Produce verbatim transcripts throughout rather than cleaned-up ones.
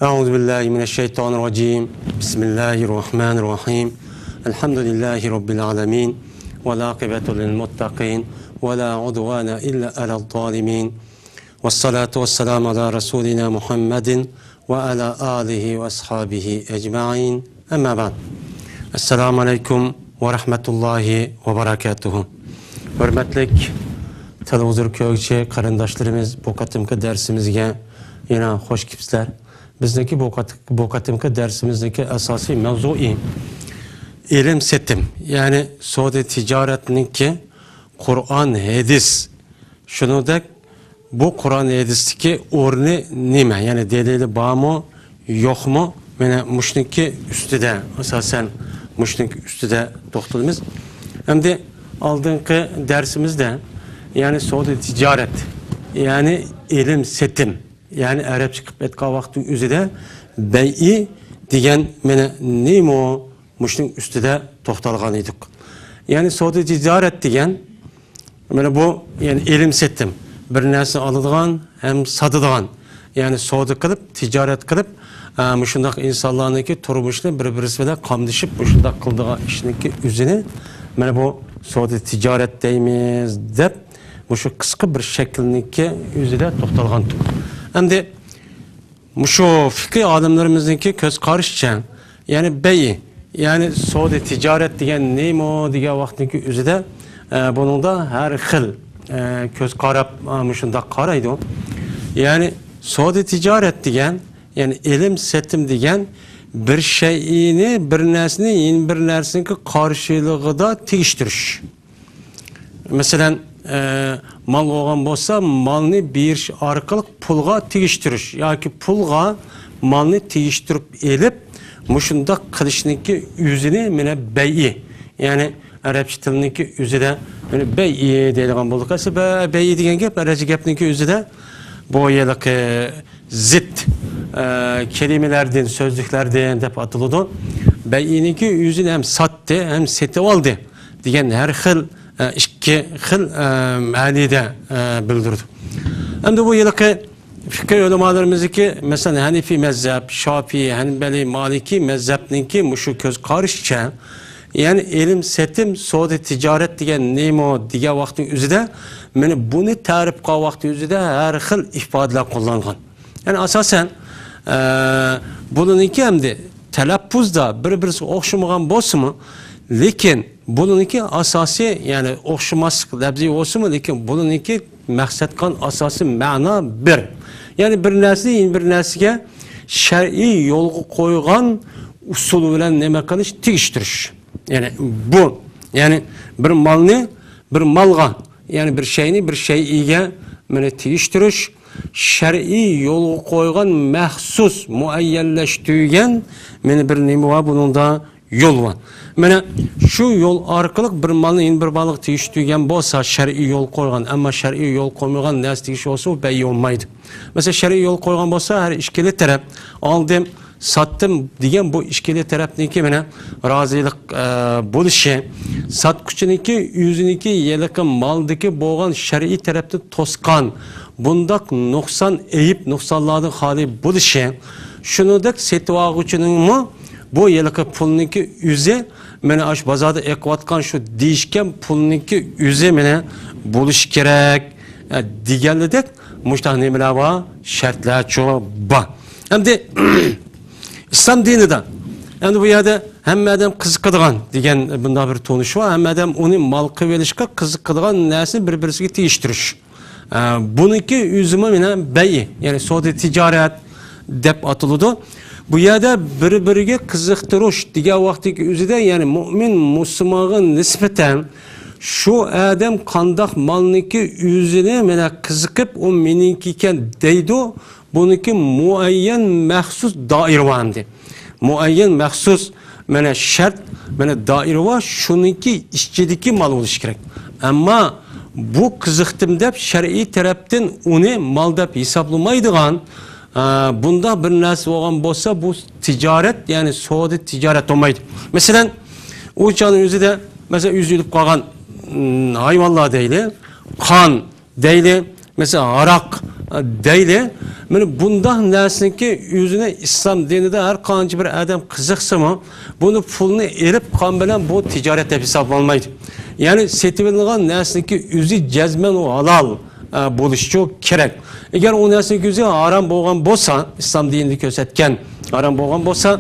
أعوذ بالله من الشيطان الرجيم. بسم الله الرحمن الرحيم. الحمد لله رب العالمين. والعاقبة للمتقين. ولا عدوان إلا على الظالمين. والصلاة والسلام على رسولنا محمد وعلى آله وأصحابه أجمعين. أما بعد. السلام عليكم ورحمة الله وبركاته. ھۆرمەتلىك تېلېۋىزور كۆرگۈچى قېرىنداشلىرىمىز، بۇ قېتىمقى دەرسىمىزگە يەنە خوش كېلىپسىلەر. بىزنىڭكى بۇ قېت-، بۇ قېتىمقى دەرسىمىزنىڭكى ئاساسىي مەۋزۇيى ئېلىم سېتىم، يەنى سودا تىجارەتنىڭكى قۇرئان، ھەدىس، شۇنىڭدەك بۇ قۇرئان، ھەدىستىكى ئورنى نېمە؟ يەنى دەلىلى بارمۇ، يوقمۇ؟ مانا مۇشۇنىڭكى ئۈستىدە، ئاساسەن مۇشۇنىڭكى ئۈستىدە توختىلىمىز. ئەمدى ئالدىنقى دەرسىمىزدە، يەنى سودا تىجارەت، يەنى ئېلىم سېتىم، يەنى ئەرەبچە قىلىپ ئېيتقان ۋاقتى ئۆزىدە بەيئى دېگەن مانا نېمە؟ مۇشۇنىڭ ئۈستىدە توختالغان ئىدۇق. يەنى سودا تىجارەت دېگەن، مانا بۇ، يەنى ئېلىم سېتىم، بىر نەرسە ئالىدىغان ھەم ساتىدىغان، يەنى سودا قىلىپ، تىجارەت قىلىپ، ئە، مۇشۇنداق ئىنسانلارنىڭكى تۇرمۇشىنى بىر-بىرسى بىلەن قامدىشىپ، مۇشۇنداق قىلىدىغان ئىشنىڭكى ئۆزىنى، مانا بۇ سودا تىجارەت دەيمىز دەپ، مۇشۇ قىسقا بىر شەكىلنىڭكى ئۆزىدە توختالغان. ئەمدى مۇشۇ فىقھىي ئالىملىرىمىزنىڭكى كۆز قارىشىچە، يەنى بەي، يەنى سودا تىجارەت دېگەن نېمە دېگەن ۋاقىتنىڭكى ئۆزىدە، ئە، بۇنىڭدا ھەر خىل، ئە، كۆز قاراپ، ئە، مۇشۇنداق قارايدۇ. يەنى سودا تىجارەت دېگەن، يەنى ئېلىم سېتىم دېگەن بىر شەيئىنى، بىر نەرسىنى يەنە بىر نەرسىنىڭكى قارشىلىقىدا تېگىشتۈرۈش. مەسىلەن، ئە، مال بولغان بولسا، مالنى بېرىش ئارقىلىق پۇلغا تېگىشتۈرۈش ياكى پۇلغا مالنى تېگىشتۈرۈپ ئېلىپ، مۇشۇنداق قىلىشنىڭكى ئۆزىنى مانا بەيئى، يەنى ئەرەبچە تىلنىڭكى ئۆزىدە مانا بەيئى دەيدىغان بولدۇق. ئەسلى بە-، بەيئى دېگەن گەپ ئەرەبچە گەپنىڭكى ئۆزىدە بۇ ھېلىقى زىت، ئە، كەلىمىلەردىن، سۆزلۈكلەردىن دەپ ئاتىلىدۇ. بەيئىنىڭكى ئۆزىنى ھەم ساتتى، ھەم سېتىۋالدى دېگەن ھەر خىل، ئە، ئىككى خىل، ئە، مەنىدە، ئە، بىلدۈرىدۇ. ئەمدى بۇ ھېلىقى فىقھىي ئۆلىمالىرىمىزنىڭكى، مەسىلەن، ھەنىفىي مەزھەپ، شافىئىي، ھەنبەلىي، مالىكىي مەزھەپنىڭكى مۇشۇ كۆز قارىشىچە، يەنى ئېلىم سېتىم، سودا تىجارەت دېگەن نېمە دېگەن ۋاقىتنىڭ ئۆزىدە، مانا بۇنى تەرىپ قىلغان ۋاقىتنىڭ ئۆزىدە ھەر خىل ئىپادىلەر قوللانغان. يەنى ئاساسەن، ئە، بۇنىڭكى ئەمدى تەلەپپۇزدا بىر-بىرسىگە ئوخشىمىغان بولسىمۇ، لېكىن بۇنىڭكى ئاساسىي، يەنى ئوخشىماسلىق لەپزى بولسىمۇ، لېكىن بۇنىڭكى مەقسەت قىلغان ئاساسىي مەنا بىر. يەنى بىر نەرسىنى يەنە بىر نەرسىگە شەرئىي يولغا قويغان ئۇسۇل بىلەن نېمە قىلىش، تېگىشتۈرۈش. يەنى بۇ، يەنى بىر مالنى بىر مالغا، يەنى بىر شەينى بىر شەيئىگە مانا تېگىشتۈرۈش، شەرئىي يولغا قويغان مەخسۇس مۇئەييەنلەشتۈرگەن مانا بىر نېمە بار، بۇنىڭدا يول بار. مانا شۇ يول ئارقىلىق بىر مالنى يەنە بىر مالغا تېگىشتۈرگەن بولسا، شەرئىي يول قويغان، ئەمما شەرئىي يول قويمىغان نەرسە تېگىشى بولسا، ئۇ بەي بولمايدۇ. مەسىلەن، شەرئىي يول قويغان بولسا، ھەر ئىككىلا تەرەپ ئالدىم، ساتتىم دېگەن بۇ ئىككىلا تەرەپنىڭكى مانا رازىلىق، ئە، بولۇشى، ساتقۇچىنىڭكى ئۆزىنىڭكى ھېلىقى مالدىكى بولغان شەرئىي تەرەپتىن توسقان بۇنداق نۇقسان، ئەيىب، نۇقسانلاردىن خالىي بولۇشى، شۇنىڭدەك سېتىۋالغۇچىنىڭمۇ بۇ ھېلىقى پۇلنىڭكى ئۆزى، مانا ئاشۇ بازاردا ئېقىۋاتقان شۇ دېيىشكەن پۇلنىڭكى ئۆزى مانا بولۇشى كېرەك، ئە، دېگەنلىدەك مۇشۇنداق نېمىلەر بار؟ شەرتلەرچۇ بار. ئەمدى ئىسلام دىنىدا، ئەمدى بۇ يەردە ھەممە ئادەم قىزىقىدىغان دېگەن بۇنداق بىر تونۇش بار. ھەممە ئادەم ئۇنى مال قىلىۋېلىشقا قىزىقىدىغان نەرسىنى بىر-بىرسىگە تېگىشتۈرۈش. ئە، بۇنىڭكى ئۆزىمۇ مانا بەي، يەنى سودا تىجارەت دەپ ئاتىلىدۇ. بۇ يەردە بىر-بىرىگە قىزىقتۇرۇش دېگەن ۋاقىتتىكى ئۆزىدە، يەنى مۇئمىن مۇسۇلمانغا نىسبەتەن شۇ ئادەم قانداق مالنىڭكى ئۆزىنى مانا قىزىقىپ، ئۇ مېنىڭكىكەن دەيدۇ، بۇنىڭكى مۇئەييەن مەخسۇس دائىرە بار ئەمدى. مۇئەييەن مەخسۇس، مانا شەرت، مانا دائىرە بار، شۇنىڭكى ئىچىدىكى مال بولۇشى كېرەك. ئەمما بۇ قىزىقتىم دەپ شەرئىي تەرەپتىن ئۇنى مال دەپ ھېسابلىمايدىغان، ئە، بۇنداق بىر نەرسە بولغان بولسا، بۇ تىجارەت، يەنى سودا تىجارەت بولمايدۇ. مەسىلەن، ئۇ چاغنىڭ ئۆزىدە، مەسىلەن، ئۆزى ئۆلۈپ قالغان، م، ھايۋانلار دەيلى، قان، دەيلى، مەسىلەن، ھاراق، دەيلى. مانا بۇنداق نەرسىنىڭكى ئۆزىنى ئىسلام دىنىدا ھەر قانچە بىر ئادەم قىزىقسىمۇ، بۇنى پۇلنى ئېلىپ قان بىلەن بۇ تىجارەت دەپ ھېسابلانمايدۇ. يەنى سېتىۋېلىنغان نەرسىنىڭكى ئۆزى جەزمەن ئۇ ھالال، ئە، بولۇشى كېرەك. ئەگەر ئۇ نەرسىنىڭكى ئۆزى ھارام بولغان بولسا، ئىسلام دىنىدا كۆرسەتكەن ھارام بولغان بولسا،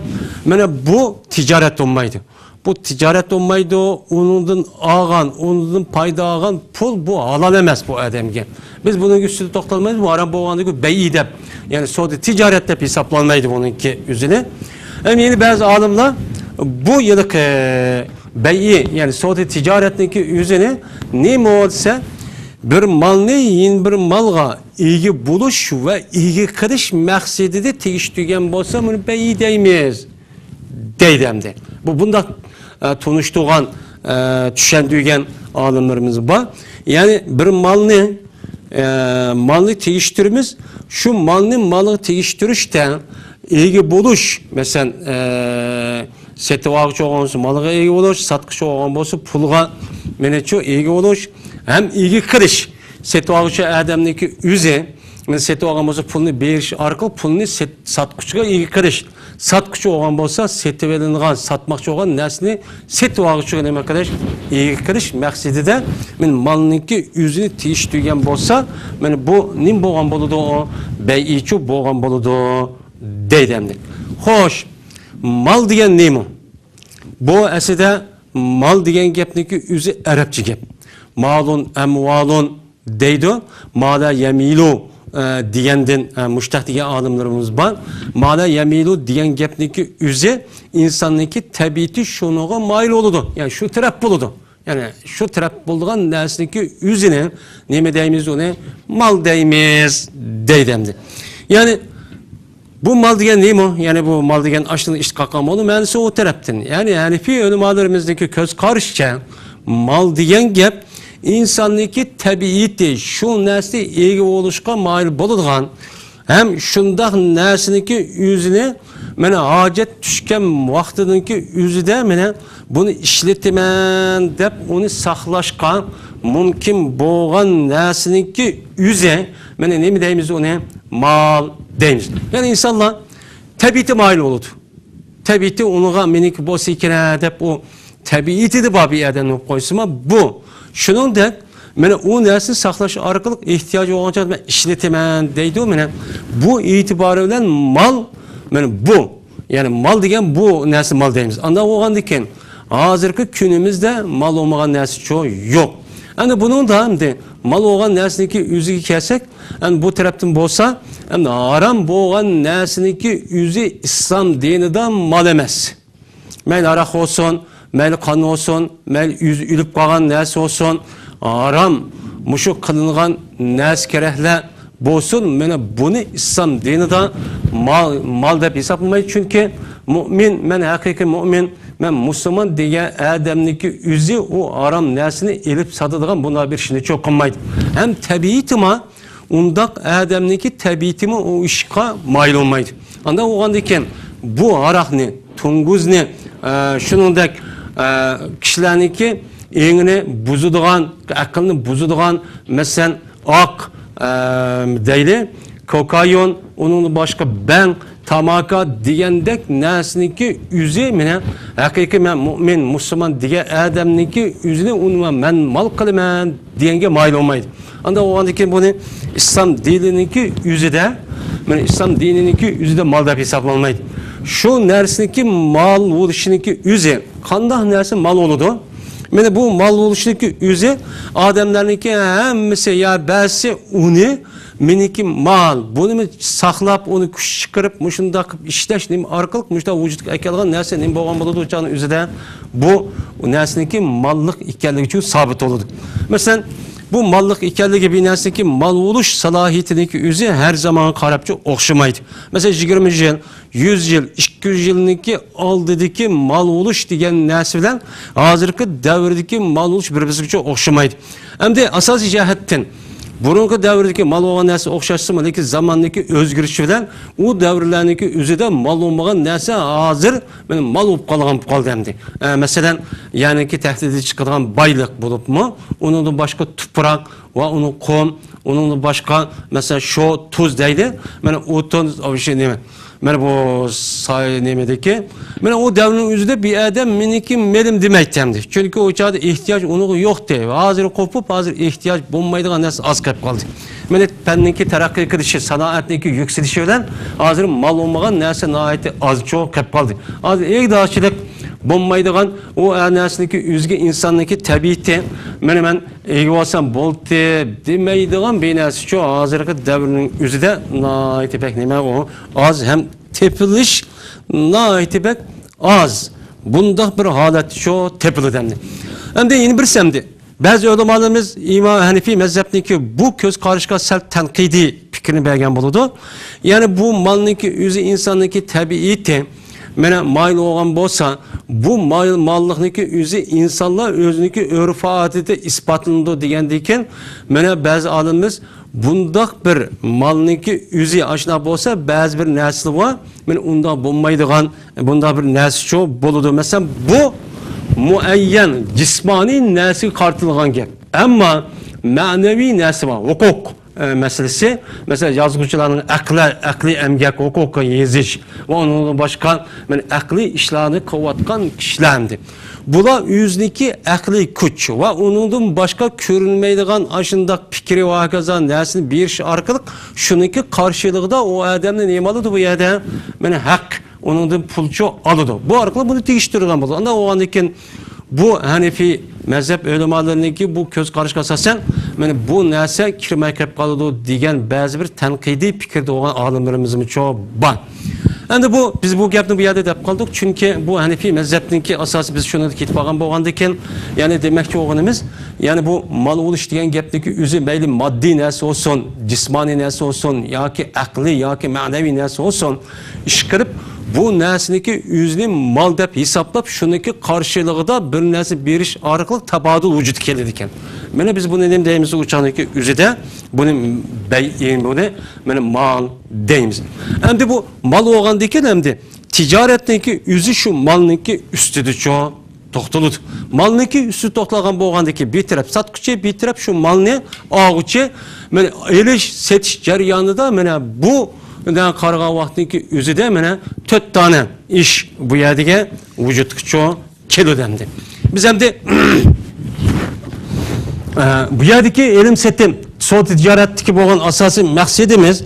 مانا بۇ تىجارەت بولمايدۇ. بۇ تىجارەت بولمايدۇ، ئۇنىڭدىن ئالغان، ئۇنىڭدىن پايدا ئالغان پۇل بۇ ھالال ئەمەس بۇ ئادەمگە. بىز بۇنىڭ ئۈستىدە توختالمايمىز، بۇ ھارام بولغاندىكى بەيئى دەپ، يەنى سودا تىجارەت دەپ ھېسابلانمايدۇ بۇنىڭكى ئۆزىنى. ھەم يەنە بەزى ئالىملار بۇ يىلقى بەيئى، يەنى سودا تىجارەتنىڭكى ئۆزىنى نېمە دېسە، بىر مالنى يەنە بىر مالغا ئىگە بولۇش ۋە ئىگە قىلىش مەقسىتىدە تېگىشتۈرگەن بولسا، بۇنى بەيئى دەيمىز. دەيدۇ ئەمدى. بۇ بۇنداق، ئە، تونۇشتۇرغان، ئە، چۈشەندۈرگەن ئالىملىرىمىز بار. يەنى بىر مالنى، ئە، مالنى تېگىشتۈرىمىز. شۇ مالنى مالغا تېگىشتۈرۈشتە ئىگە بولۇش، مەسىلەن، ئە، سېتىۋالغۇچى بولغان بولسا مالغا ئىگە بولۇش، ساتقۇچى بولغان بولسا پۇلغا، مېنىڭچۇ، ئىگە بولۇش ھەم ئىگە قىلىش. سېتىۋالغۇچى ئادەمنىڭكى ئۆزى، مەن سېتىۋالغان بولسا پۇلنى بېرىش ئارقىلىق پۇلنى سېت-، ساتقۇچىغا ئىگە قىلىش. ساتقۇچى بولغان بولسا سېتىۋېلىنغان، ساتماقچى بولغان نەرسىنى سېتىۋالغۇچىغا نېمە قىلىش؟ ئىگە قىلىش مەقسىتىدە، مەن مالنىڭكى ئۆزىنى تېگىشتۈرگەن بولسا، مانا بۇ نېمە بولغان بولىدۇ؟ بەيئىچۇ بولغان بولىدۇ، دەيدۇ ئەمدى. خوش، مال دېگەن نېمە؟ بۇ ئەسلىدە مال دېگەن گەپنىڭكى ئۆزى ئەرەبچە گەپ. مالۇن، ئەمۋالۇن دەيدۇ. مالا يەمىلۇ، ئە، دېگەندىن، ئە، مۇشتەق دېگەن ئالىملىرىمىز بار. مالا يەمىلۇ دېگەن گەپنىڭكى ئۆزى ئىنساننىڭكى تەبىئىتى شۇنىڭغا مايىل بولىدۇ. يەنى شۇ تەرەپ بولىدۇ. يەنى شۇ تەرەپ بولىدىغان نەرسىنىڭكى ئۆزىنى نېمە دەيمىز ئۇنى؟ مال دەيمىز، دەيدۇ ئەمدى. يەنى بۇ مال دېگەن نېمە؟ يەنى بۇ مال دېگەن ئاشۇنى ئىشقاققان بولدى، مەنىسى ئۇ تەرەپتىن. يەنى ھەنىفىي ئۆلىمالىرىمىزنىڭكى كۆز قارىشىچە، مال دېگەن گەپ ئىنساننىڭكى تەبىئىتى، شۇ نەرسىگە ئىگە بولۇشقا مايىل بولىدىغان، ھەم شۇنداق نەرسىنىڭكى ئۆزىنى، مانا، ھاجەت چۈشكەن ۋاقتىنىڭكى ئۆزىدە، مانا، بۇنى ئىشلىتىمەن دەپ ئۇنى ساقلاشقا مۇمكىن بولغان نەرسىنىڭكى ئۆزى، مانا، نېمە دەيمىز ئۇنى؟ مال دەيمىز. يەنى ئىنسانلار تەبىئىتى مايىل بولىدۇ. تەبىئىتى ئۇنىڭغا مېنىڭكى بولسا كېرەك دەپ ئۇ تەبىئىتىدە بار بىر ئادەم بولۇپ قويسىمۇ، بۇ شۇنىڭدەك، مانا، ئۇ نەرسىنى ساقلاش ئارقىلىق ئېھتىياجى بولغانچە مەن ئىشلىتىمەن دەيدۇ. مانا، بۇ ئېتىبارى بىلەن مال، مانا، بۇ، يەنى مال دېگەن بۇ نەرسە مال دەيمىز. ئانداق بولغاندىكىن، ھازىرقى كۈنىمىزدە مال بولمىغان نەرسىچۇ يوق. ئەمدى بۇنىڭدا ئەمدى مال بولغان نەرسىنىڭكى ئۆزىگە كەلسەك، ئەمدى بۇ تەرەپتىن بولسا، ئەمدى ھارام بولغان نەرسىنىڭكى ئۆزى ئىسلام دىنىدا مال ئەمەس. مەيلى ھاراق بولسۇن، مەيلى قان بولسۇن، مەيلى ئۆزى ئۆلۈپ قالغان نەرسە بولسۇن، ھارام مۇشۇ قىلىنغان نەرسە كېرەكلەر بولسۇن، مانا بۇنى ئىسلام دىنىدا مال، مال دەپ ھېسابلىمايدۇ. چۈنكى مۇئمىن، مەن ھەقىقىي مۇئمىن، مەن مۇسۇلمان دېگەن ئادەمنىڭكى ئۆزى ئۇ ھارام نەرسىنى ئېلىپ ساتىدىغان بۇنداق بىر ئىشنى چوقۇنمايدۇ. ھەم تەبىئىتىما ئۇنداق ئادەمنىڭكى تەبىئىتىمۇ ئۇ ئىشقا مايىل بولمايدۇ. ئانداق بولغاندىكىن بۇ ھاراقنى، توڭگۇزنى، ئە، شۇنىڭدەك، ئە، كىشىلەرنىڭكى ئېڭىنى بۇزىدىغان، ئەقىلنى بۇزىدىغان، مەسىلەن، ئاق، ئە، دەيلى، كوكايون، ئۇنىڭدىن باشقا بەڭ، تاماكا دېگەندەك نەرسىنىڭكى ئۆزى، مانا، ھەقىقىي مەن مۇئمىن، مۇسۇلمان دېگەن ئادەمنىڭكى ئۆزىنى ئۇنى مەن مال قىلىمەن دېگەنگە مايىل بولمايدۇ. ئانداق بولغاندىكىن بۇنى ئىسلام دىنىنىڭكى ئۆزىدە، مانا ئىسلام دىنىنىڭكى ئۆزىدە مال دەپ ھېسابلانمايدۇ. شۇ نەرسىنىڭكى مال بولۇشىنىڭكى ئۆزى، قانداق نەرسە مال بولىدۇ؟ مانا بۇ مال بولۇشىنىڭكى ئۆزى ئادەملەرنىڭكى ھەممىسى يا بەزىسى ئۇنى مېنىڭكى مال، بۇنى مەن ساقلاپ، ئۇنى كۈچ چىقىرىپ، مۇشۇنداق قىلىپ ئىشلەش نېمە ئارقىلىق مۇشۇنداق ۋۇجۇدقا ئەكەلگەن نەرسە نېمە بولغان بولىدۇ؟ چاغنىڭ ئۆزىدە بۇ نەرسىنىڭكى ماللىق ئىكەنلىكى ئۈچۈن سابىت بولىدۇ. مەسىلەن، بۇ ماللىق ئىكەنلىكى بىر نەرسىنىڭكى مال بولۇش سالاھىيىتىنىڭكى ئۆزى ھەر زامانغا قاراپچە ئوخشىمايدۇ. مەسىلەن، يىگىرمە يىل، يۈز يىل، ئىككى يۈز يىلنىڭكى ئالدىدىكى مال بولۇش دېگەن نەرسە بىلەن ھازىرقى دەۋردىكى مال بولۇش بىر-بىرىگىچە ئوخشىمايدۇ. ئەمدى ئاساسىي جەھەتتىن بۇرۇنقى دەۋردىكى مال بولغان نەرسە ئوخشاشسىمۇ، لېكىن زاماننىڭكى ئۆزگىرىشى بىلەن ئۇ دەۋرلەرنىڭكى ئۆزىدە مال بولمىغان نەرسە ھازىر مانا مال بولۇپ قالغان بولۇپ قالدى ئەمدى. ئە، مەسىلەن، يەرنىڭكى تەھتىدە چىقىدىغان بايلىق بولۇپمۇ، ئۇنىڭدىن باشقا تۇپراق ۋە ئۇنىڭ قۇم، ئۇنىڭدىن باشقا، مەسىلەن، شۇ تۇز دەيدۇ. مانا ئۇ تۇز، ئۇ شۇ نېمە، مانا بۇ ساي نېمىدىكى، مانا ئۇ دەۋرنىڭ ئۆزىدە بىر ئادەم مېنىڭكى مېلىم دېمەيتتى ئەمدى. چۈنكى ئۇ چاغدا ئېھتىياج ئۇنىڭغا يوقتى. ھازىر قوپۇپ، ھازىر ئېھتىياج بولمايدىغان نەرسە ئاز قېلىپ قالدى. مانا پەننىڭكى تەرەققىي قىلىشى، سانائەتنىڭكى يۈكسىلىشى بىلەن ھازىر مال بولمىغان نەرسە ناھايىتى ئازچۇ قېلىپ قالدى. ھازىر ئىگىدارچىلىق بولمايدىغان، ئۇ نەرسىنىڭكى ئۆزىگە ئىنساننىڭكى تەبىئىتى، مانا مەن ئىگە بولسام بولدى دېمەيدىغان بىر نەرسىچۇ ھازىرقى دەۋرنىڭ ئۆزىدە ناھايىتى بەك نېمە ئۇ ئاز ھەم تېپىلىش ناھايىتى بەك ئاز. بۇنداق بىر ھالەتچۇ تېپىلىدۇ ئەمدى. ئەمدى يەنە بىرسى ئەمدى. بەزى ئۆلىمالىرىمىز ئىمام ھەنىفىي مەزھەپنىڭكى بۇ كۆز قارىشىغا سەل تەنقىدىي پىكىرنى بەرگەن بولىدۇ. يەنى بۇ مالنىڭكى ئۆزى ئىنساننىڭكى تەبىئىتى، مانا مايىل بولغان بولسا، بۇ مايىل، ماللىقنىڭكى ئۆزى ئىنسانلار ئۆزىنىڭكى ئۆرپ-ئادىتى ئىسپاتلىنىدۇ دېگەندىكىن، مانا بەزى ئالىمىمىز بۇنداق بىر مالنىڭكى ئۆزى ئاشۇنداق بولسا، بەزى بىر نەرسىلەر بار، مانا ئۇنداق بولمايدىغان، بۇنداق بىر نەرسىچۇ بولىدۇ. مەسىلەن، بۇ مۇئەييەن جىسمانىي نەرسىگە قارىتىلغان گەپ. ئەمما مەنىۋى نەرسە بار، ھوقۇق، ئە، مەسىلىسى. مەسىلەن، يازغۇچىلارنىڭ ئەقلى، ئەقلىي ئەمگەك ھوقۇقى يېزىش ۋە ئۇنىڭدىن باشقا، مانا، ئەقلىي ئىشلارنى قىلىۋاتقان كىشىلەر ئەمدى. بۇلار ئۆزىنىڭكى ئەقلىي كۈچ ۋە ئۇنىڭدىن باشقا كۆرۈنمەيدىغان ئاشۇنداق پىكرى ۋە ھاكازا نەرسىنى بېرىش ئارقىلىق شۇنىڭكى قارشىلىقىدا ئۇ ئادەمنى نېمە ئالىدۇ بۇ يەردە؟ مانا ھەق، ئۇنىڭدىن پۇلچۇ ئالىدۇ. بۇ ئارقىلىق بۇنى تېگىشتۈرگەن بولىدۇ. ئانداق بولغاندىن كېيىن بۇ ھەنىفىي مەزھەپ ئۆلىمالىرىنىڭكى بۇ كۆز قارىشىغا ئاساسەن، مانا بۇ نەرسە كىرمەي قېلىپ قالىدۇ دېگەن بەزى بىر تەنقىدىي پىكىردە بولغان ئالىملىرىمىزمۇچۇ بار. ئەمدى بۇ، بىز بۇ گەپنى بۇ يەردە دەپ قالدۇق، چۈنكى بۇ ھەنىفىي مەزھەپنىڭكى ئاساسى بىز شۇنى كېتىپ قالغان بولغاندىكىن، يەنى دېمەكچى بولغىنىمىز، يەنى بۇ مال بولۇش دېگەن گەپنىكى ئۆزى مەيلى ماددىي نەرسە بولسۇن، جىسمانىي نەرسە بولسۇن ياكى ئەقلىي ياكى مەنىۋىي نەرسە بولسۇن، ئىشقىلىپ بۇ نەرسىنىكى ئۆزىنى مال دەپ ھېسابلاپ، شۇنىڭكى قارشىلىقىدا بىر نەرسە بېرىش ئارقىلىق تابادۇل ۋۇجۇدقا كېلىدىكەن. مانا بىز بۇنى نېمە دەيمىز؟ ئۇ چاغنىڭكى ئۆزىدە بۇنى بەي-، بۇنى مانا مال دەيمىز. ئەمدى بۇ مال بولغاندىكىن، ئەمدى تىجارەتنىڭكى ئۆزى شۇ مالنىڭكى ئۈستىدىچۇ توختىلىدۇ. مالنىڭكى ئۈستىدە توختالغان بولغاندىكىن، بىر تەرەپ ساتقۇچى، بىر تەرەپ شۇ مالنى ئالغۇچى، مانا ئېلىش، سېتىش جەريانىدا مانا بۇ قارىغان ۋاقىتنىڭكى ئۆزىدە مانا تۆت دانە ئىش بۇ يەردىكى ۋۇجۇدقىچۇ كېلىدۇ ئەمدى. بىز ئەمدى، ئە، بۇ يەردىكى ئېلىم سېتىم، سودا تىجارەتتىكى بولغان ئاساسىي مەقسىتىمىز،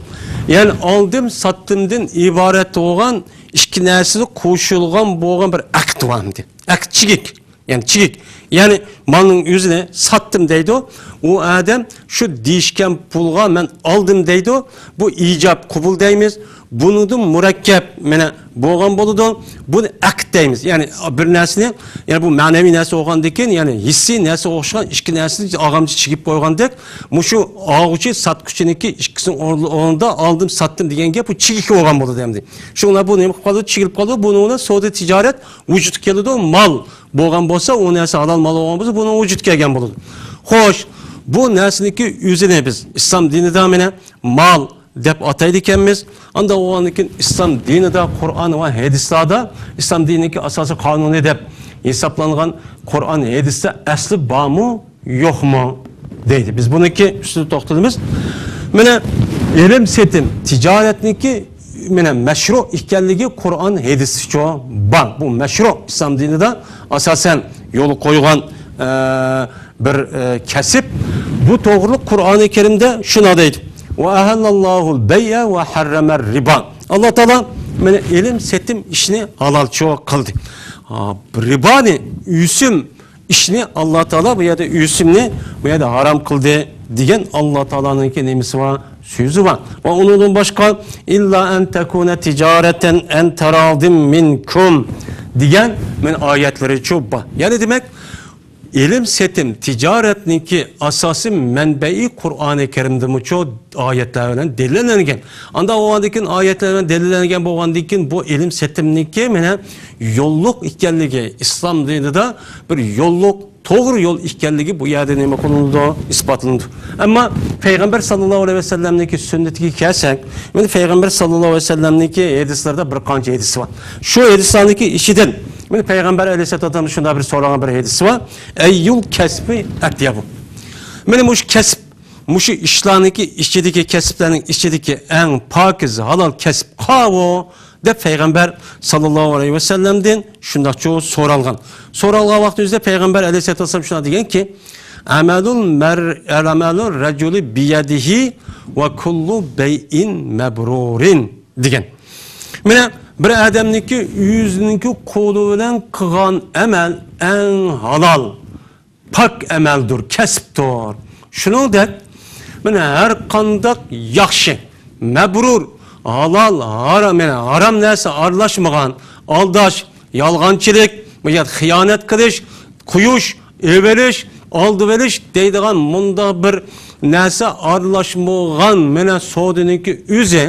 يەنى ئالدىم ساتتىمدىن ئىبارەت بولغان ئىككى نەرسىگە قوشۇلغان بولغان بىر ئەقىد بار ئەمدى. ئەقىد چىگىك، يەنى چىگىك. يەنى مالنىڭ ئۆزىنى ساتتىم دەيدۇ. ئۇ ئادەم شۇ دېيىشكەن پۇلغا مەن ئالدىم دەيدۇ. بۇ ئىجاب قوبۇل دەيمىز. بۇنىڭدىن مۇرەككەپ مانا بولغان بولىدۇ. بۇنى ئەقىد دەيمىز. يەنى بىر نەرسىنى، يەنى بۇ مەنىۋى نەرسە بولغاندىكىن، يەنى ھېسسىي نەرسە ئوخشىغان ئىككى نەرسىنى ئالغانچە چىگىپ قويغاندەك، مۇشۇ ئالغۇچى ساتقۇچىنىڭكى ئىككىسىنىڭ ئورنىدا ئالدىم ساتتىم دېگەن گەپ بۇ چىگىك بولغان بولىدۇ ئەمدى. شۇڭا بۇ نېمە قىلىپ قالىدۇ؟ چىگىلىپ قالىدۇ. بۇنىڭ بىلەن سودا تىجارەت ۋۇجۇدقا كېلىدۇ. مال بولغان بولسا، ئۇ نەرسە ھالال مال بولغان بولسا، بۇنىڭ ۋۇجۇدقا كەلگەن بولىدۇ. خوش، بۇ نەرسىنىڭكى ئۆزىنى بىز ئىسلام دىنىدا مانا مال دەپ ئاتايدىكەنمىز. ئانداق بولغاندىكىن ئىسلام دىنىدا، قۇرئان ۋە ھەدىسلاردا ئىسلام دىنىنىڭكى ئاساسىي قانۇنى دەپ ھېسابلانغان قۇرئان، ھەدىستە ئەسلى بارمۇ، يوقمۇ دەيدۇ. بىز بۇنىڭكى ئۈستىدە توختىلىمىز. مانا ئېلىم سېتىم تىجارەتنىڭكى مانا مەشرۇ ئىكەنلىكى قۇرئان ھەدىستىچۇ بار. بۇ مەشرۇ ئىسلام دىنىدا ئاساسەن يولغا قويغان، ئە، بىر، ئە، كەسىپ. بۇ توغرىلىق قۇرئانى كەرىمدە شۇنداق دەيدۇ: «ۋە ئەھەللەللاھۇل بەيئە ۋە ھەررەمەر رىبا.» ئاللا تائالا مانا ئېلىم سېتىم ئىشنى ھالالچۇ قىلدى. ھا، رىبانى، ئۆسۈم ئىشنى ئاللا تائالا بۇ يەردە، ئۆسۈمنى بۇ يەردە ھارام قىلدى دېگەن ئاللا تائالانىڭكى نېمىسى بار؟ سۆزى بار. ۋە ئۇنىڭدىن باشقا، «ئىللا ئەن تەكۇنە تىجارەتەن ئەن تەرادىم مىنكۇم» دېگەن مانا ئايەتلىرىچۇ بار. يەنى دېمەك، ئېلىم سېتىم تىجارەتنىڭكى ئاساسىي مەنبەئى قۇرئانى كەرىمدىمۇچۇ ئايەتلەر بىلەن دەلىللەنگەن. ئانداق بولغاندىكىن، ئايەتلەر بىلەن دەلىللەنگەن بولغاندىكىن، بۇ ئېلىم سېتىمنىڭكى مانا يوللۇق ئىكەنلىكى، ئىسلام دىنىدا بىر يوللۇق توغرا يول ئىكەنلىكى بۇ يەردە نېمە قىلىنىدۇ؟ ئىسپاتلىنىدۇ. ئەمما پەيغەمبەر ساللاللاھۇ ئەلەيھى ۋەسەللەمنىڭكى سۈننىتىگە كەلسەك، مانا پەيغەمبەر ساللاللاھۇ ئەلەيھى ۋەسەللەمنىڭكى ھەدىسلىرىدە بىر قانچە ھەدىس بار. شۇ ھەدىسلەرنىڭكى ئىچىدىن، مانا پەيغەمبەر ئەلەيھىسسالاتۇ ۋەسسالام شۇنداق بىر سورىغان بىر ھەدىسى بار. ئەييۇل كەسبى ئەتيەبۇ. مانا مۇشۇ كەسىپ، مۇشۇ ئىشلارنىڭكى ئىچىدىكى، كەسىپلەرنىڭ ئىچىدىكى ئەڭ پاكىز، ھالال كەسىپ قاۋۇ؟ دەپ پەيغەمبەر ساللاللاھۇ ئەلەيھى ۋەسەللەمدىن شۇنداقچۇ سورالغان. سورالغان ۋاقتىمىزدا پەيغەمبەر ئەلەيھىسسالاتۇ ۋەسسالام شۇنداق دېگەنكى، «ئەمەلۇل مەر-، ئەمەلۇ رەجۇلى بىيەدىھى ۋە كۇللۇ بەيئىن مەبرۇرىن» دېگەن. مانا بىر ئادەمنىڭكى ئۆزىنىڭكى قولى بىلەن قىلغان ئەمەل ئەڭ ھالال، پاك ئەمەلدۇر، كەسىپتۇر. شۇنىڭدەك، مانا ھەر قانداق ياخشى، مەبرۇر، ھالال، ھارام، يەنى ھارام نەرسە ئارىلاشمىغان، ئالداش، يالغانچىلىق، بۇ يەردە خىيانەت قىلىش، قويۇش، ئېلىۋېلىش، ئالدىۋېلىش دەيدىغان مۇنداق بىر نەرسە ئارىلاشمىغان، مانا سودىنىڭكى ئۆزى،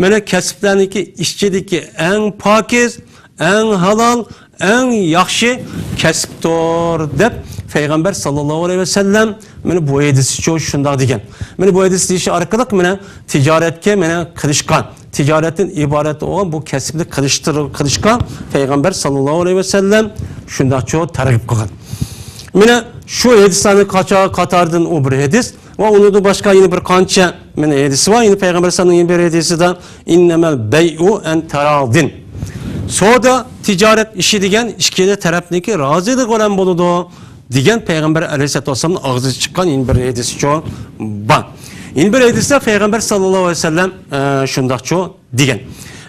مانا كەسىپلەرنىڭكى ئىچىدىكى ئەڭ پاكىز، ئەڭ ھالال، ئەڭ ياخشى كەسىپتۇر، دەپ پەيغەمبەر ساللاللاھۇ ئەلەيھى ۋەسەللەم مانا بۇ ھەدىسچۇ شۇنداق دېگەن. مانا بۇ ھەدىس دېيىشى ئارقىلىق مانا تىجارەتكە مانا قىلىشقا، تىجارەتتىن ئىبارەت بولغان بۇ كەسىپنى قىلىشتۇر-، قىلىشقا پەيغەمبەر ساللاللاھۇ ئەلەيھى ۋەسەللەم شۇنداقچۇ تەرغىب قىلغان. مانا شۇ ھەدىسلەرنىڭ قاچا-، قاتارىدىن ئۇ بىر ھەدىس. ۋە ئۇنىڭدىن باشقا يەنە بىر قانچە مانا ھەدىسى بار. يەنە پەيغەمبەر ئەلەيھىسسالامنىڭ يەنە بىر ھەدىسىدە، «ئىننەمەل بەيئۇ ئەن تەرادىن.» سودا، تىجارەت ئىشى دېگەن ئىككىلا تەرەپنىڭكى رازىلىقى بىلەن بولىدۇ، دېگەن پەيغەمبەر ئەلەيھىسسالاتۇ ۋەسسالامنىڭ ئاغزىدىن چىققان يەنە بىر ھەدىسىچۇ بار. يەنە بىر ھەدىستە پەيغەمبەر ساللاللاھۇ ئەلەيھى ۋەسەللەم، ئە، شۇنداقچۇ دېگەن.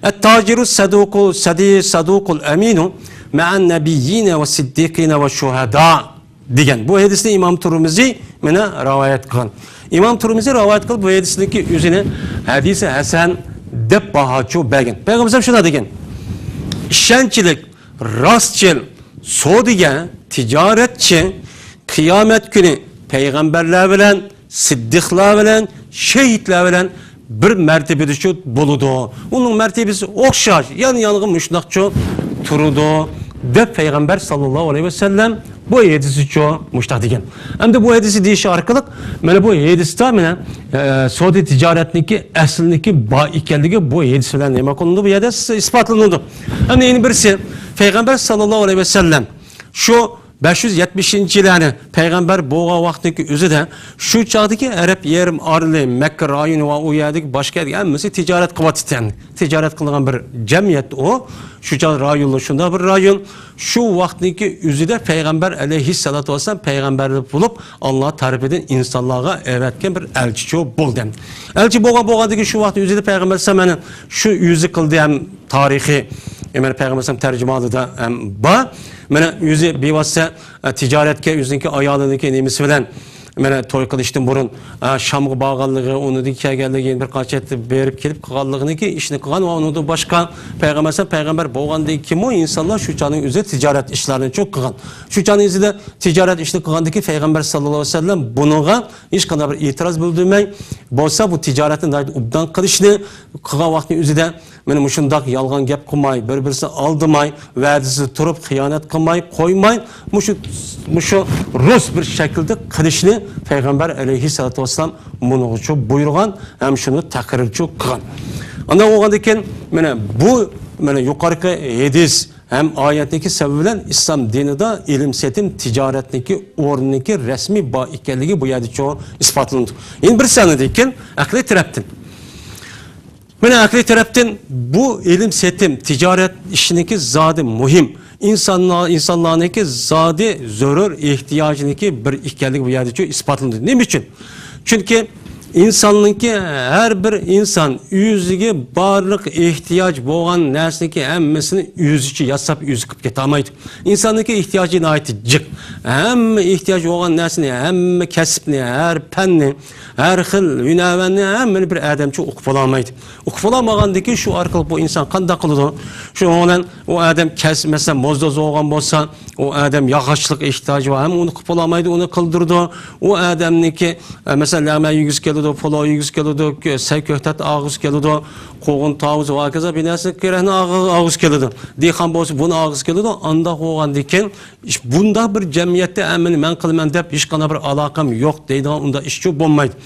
«ئەتتاجىرۇ سەدۇقۇ سەدى سەدۇقۇل ئەمىنۇ مەئەن نەبىييىنە ۋە سىددىقىنە ۋە شۇھەدا.» دېگەن. بۇ ھەدىسنى ئىمام تۇرمۇزى مانا رىۋايەت قىلغان. ئىمام تۇرمۇزى رىۋايەت قىلىپ، بۇ ھەدىسنىڭكى ئۆزىنى ھەدىسى ھەسەن دەپ باھاچۇ بەرگەن. پەيغەمبەر شۇنداق دېگەن، ئىشەنچلىك، راستچىل، سودىگەر، تىجارەتچى قىيامەت كۈنى پەيغەمبەرلەر بىلەن، سىددىقلار بىلەن، شېھىتلەر بىلەن بىر مەرتىۋىدىچۇ بولىدۇ. ئۇنىڭ مەرتىۋىسى ئوخشاش، يان-يانغا مۇشۇنداقچۇ تۇرىدۇ، دەپ پەيغەمبەر ساللاللاھۇ ئەلەيھى ۋەسەللەم بۇ ھەدىسىچۇ مۇشۇنداق دېگەن. ئەمدى بۇ ھەدىسى دېيىشى ئارقىلىق، مانا بۇ ھەدىستە مانا، ئە، سودا تىجارەتنىڭكى ئەسلىنىڭكى بار ئىكەنلىكى بۇ ھەدىس بىلەن نېمە قىلىنىدۇ؟ بۇ يەردە ئىس-، ئىسپاتلىنىدۇ. ئەمدى يەنە بىرسى، پەيغەمبەر ساللاللاھۇ ئەلەيھى ۋەسەللەم شۇ بەش يۈز يەتمىشىنچى يىللارنى پەيغەمبەر بولغان ۋاقىتنىڭكى ئۆزىدە شۇ چاغدىكى ئەرەب يېرىم ئارىلى، مەككە رايونى ۋە ئۇ يەردىكى باشقا يەردىكى ھەممىسى تىجارەت قىلىۋاتىدىكەن. تىجارەت قىلىدىغان بىر جەمئىيەت ئۇ. شۇ چاغ رايونلار شۇنداق بىر رايون. شۇ ۋاقىتنىڭكى ئۆزىدە پەيغەمبەر ئەلەيھىسسالاتۇ ۋەسسالام پەيغەمبەر بولۇپ، ئاللا تەرىپىدىن ئىنسانلارغا ئەۋەتكەن بىر ئەلچىچۇ بولدى. ئەلچى بولغان، بولغاندىكىن شۇ ۋاقىتنىڭ ئۆزىدە پەيغەمبەر ئەلەيھىسسالام مانا شۇ ئۆزى قىلدى ھەم تارىخىي، ئە، مانا پەيغەمبەر ئەلەيھىسسالام تەرجىمىھالىدا ھەم بار. مانا ئۆزى بىۋاسىتە، ئە، تىجارەتكە ئۆزىنىڭكى ئايالىنىڭكى نېمىسى بىلەن، مانا توي قىلىشتىن بۇرۇن، ئە، شامغا بارغانلىقى، ئۇنىڭدىن كەلگەنلىكى، بىر قانچە يەردە بېرىپ كېلىپ قىلغانلىقىنىڭكى ئىشىنى قىلغان ۋە ئۇنىڭدىن باشقا پەيغەمبەر ئەلەيھىسسالام پەيغەمبەر بولغاندىن كېيىنمۇ ئىنسانلار شۇ چاغنىڭ ئۆزىدە تىجارەت ئىشلارنى چوڭ قىلغان. شۇ چاغنىڭ ئۆزىدە تىجارەت ئىشىنى قىلغاندىن كېيىن پەيغەمبەر ساللاللاھۇ ئەلەيھى ۋەسەللەم بۇنىڭغا ھېچقانداق بىر ئېتىراز بىلدۈرمەي، بولسا بۇ تىجارەتنى ناھايىتى ئوبدان قىلىشنى قىلغان ۋاقىتنىڭ ئۆزىدە مانا مۇشۇنداق يالغان گەپ قىلماي، بىر-بىرسىنى ئالدىماي، ۋەدىسىدە تۇرۇپ، خىيانەت قىلماي قويماي، مۇشۇ، مۇشۇ رۇس بىر شەكىلدە قىلىشنى پەيغەمبەر ئەلەيھىسسالاتۇ ۋەسسالام مۇنىڭغىچۇ بۇيرۇغان ھەم شۇنى تەقرىرچۇ قىلغان. ئانداق بولغاندىن كېيىن، مانا بۇ، مانا يۇقىرىقى ھەدىس ھەم ئايەتنىڭكى سەۋەبى بىلەن ئىسلام دىنىدا ئېلىم-سېتىم تىجارەتنىڭكى ئورنىنىڭكى رەسمىي بار ئىكەنلىكى بۇ يەردىچۇ ئىسپاتلىنىدۇ. يەنە بىرسى ئاندىن كېيىن ئەقلىي تەرەپتىن. مانا ئەقلىي تەرەپتىن بۇ ئېلىم-سېتىم، تىجارەت ئىشىنىڭكى زادى مۇھىم، ئىنسانلار، ئىنسانلارنىڭكى زادى زۆرۈر ئېھتىياجىنىڭكى بىر ئىكەنلىكى بۇ يەردىچۇ ئىسپاتلىنىدۇ. نېمە ئۈچۈن؟ چۈنكى ئىنساننىڭكى، ھەر بىر ئىنسان ئۆزىگە بارلىق ئېھتىياج بولغان نەرسىنىڭكى ھەممىسىنى ئۆزىچە ياساپ، ئۆزى قىلىپ كېتەلمەيدۇ. ئىنساننىڭكى ئېھتىياجى ناھايىتى جىق. ھەممە ئېھتىياج بولغان نەرسىنى، ھەممە كەسىپنى، ھەر پەننى، ھەر خىل ھۈنەرۋەننى ھەممىنى بىر ئادەمچە ئوقۇپ بولالمايدۇ. ئوقۇپ بولالمىغاندىن كېيىن شۇ ئارقىلىق بۇ ئىنسان قانداق قىلىدۇ؟ شۇنىڭ بىلەن ئۇ ئادەم كەس-، مەسىلەن، موزدوز بولغان بولسا، ئۇ ئادەم ياغاچلىق ئېھتىياجى بار، ھەم ئۇنى قىلىپ بولالمايدۇ، ئۇنى قىلدۇرىدۇ. ئۇ ئادەمنىڭكى، ئە، مەسىلەن، لەڭمەن يېگۈسى كېلىدۇ، كېلىدۇ، پولۇ يېگۈسى كېلىدۇ، سەي كۆكتات ئاغۇسى كېلىدۇ، قوغۇن تاۋۇزى ۋە ھاكازا بىر نەرسە كېرەكنى ئاغ-، ئاغۇسى كېلىدۇ. دېھقان بولسا بۇنى ئاغۇسى كېلىدۇ. ئانداق بولغاندىن كېيىن، ئىش-، بۇنداق بىر جەمئىيەتتە، ئە، مېنى مەن قىلىمەن دەپ ھېچقانداق بىر ئالاقەم يوق دەيدىغان ئۇنداق ئىشچۇ بولمايدۇ.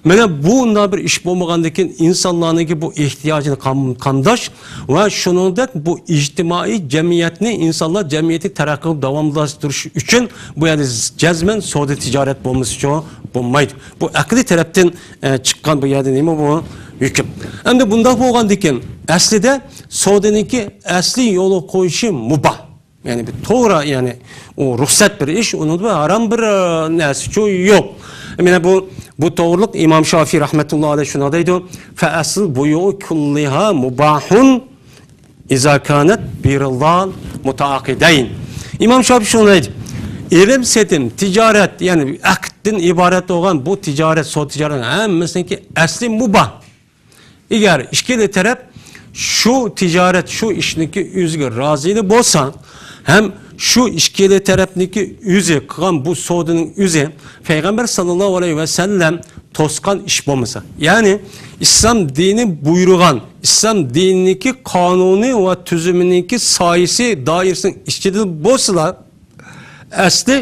مانا بۇ ئۇنداق بىر ئىش بولمىغاندىن كېيىن ئىنسانلارنىڭكى بۇ ئېھتىياجىنى قام-، قامداش ۋە شۇنىڭدەك بۇ ئىجتىمائىي جەمئىيەتنى، ئىنسانلار جەمئىيىتى تەرەققىي قىلىپ داۋاملاشتۇرۇش ئۈچۈن بۇ يەردە جەزمەن سودا تىجارەت بولمىسىچۇ بولمايدۇ. بۇ ئەقلىي تەرەپتىن، ئە، چىققان بۇ يەردە نېمە بۇ؟ ھۆكۈم. ئەمدى بۇنداق بولغاندىن كېيىن ئەسلىدە سودىنىڭكى ئەسلىي يولغا قويۇشى مۇباھ. يەنى بىر توغرا، يەنى ئۇ رۇخسەت بىر ئىش، ئۇنىڭدا بىر ھارام بىر، ئە، نەرسىچۇ يوق. مانا بۇ، بۇ توغرىلىق ئىمام شافىي رەھمەتۇللا ئەلەيھ شۇنداق دەيدۇ، فَأَصْلُ الْبُيُوعِ كُلِّهَا مُبَاحٌ إِذَا كَانَتْ بِرِضَا الْمُتَعَاقِدَيْنِ. ئىمام شافىي شۇنداق دەيدۇ، ئېلىم سېتىم، تىجارەت، يەنى ئەقىدتىن ئىبارەت بولغان بۇ تىجارەت، سودا تىجارەت ھەممىسىنىڭكى ئەسلى مۇباھ. ئەگەر ئىككىلا تەرەپ شۇ تىجارەت، شۇ ئىشنىڭكى ئۆزىگە رازى بولسا، ھەم شۇ ئىككىلا تەرەپنىڭكى ئۆزى قىلغان بۇ سودىنىڭ ئۆزى پەيغەمبەر ساللاللاھۇ ئەلەيھى ۋەسەللەم توسقان ئىش بولمىسا، يەنى ئىسلام دىنى بۇيرۇغان، ئىسلام دىنىنىڭكى قانۇنى ۋە تۈزۈمىنىڭكى سايىسى، دائىرىسىنىڭ ئىچىدە بولسىلا، ئەسلى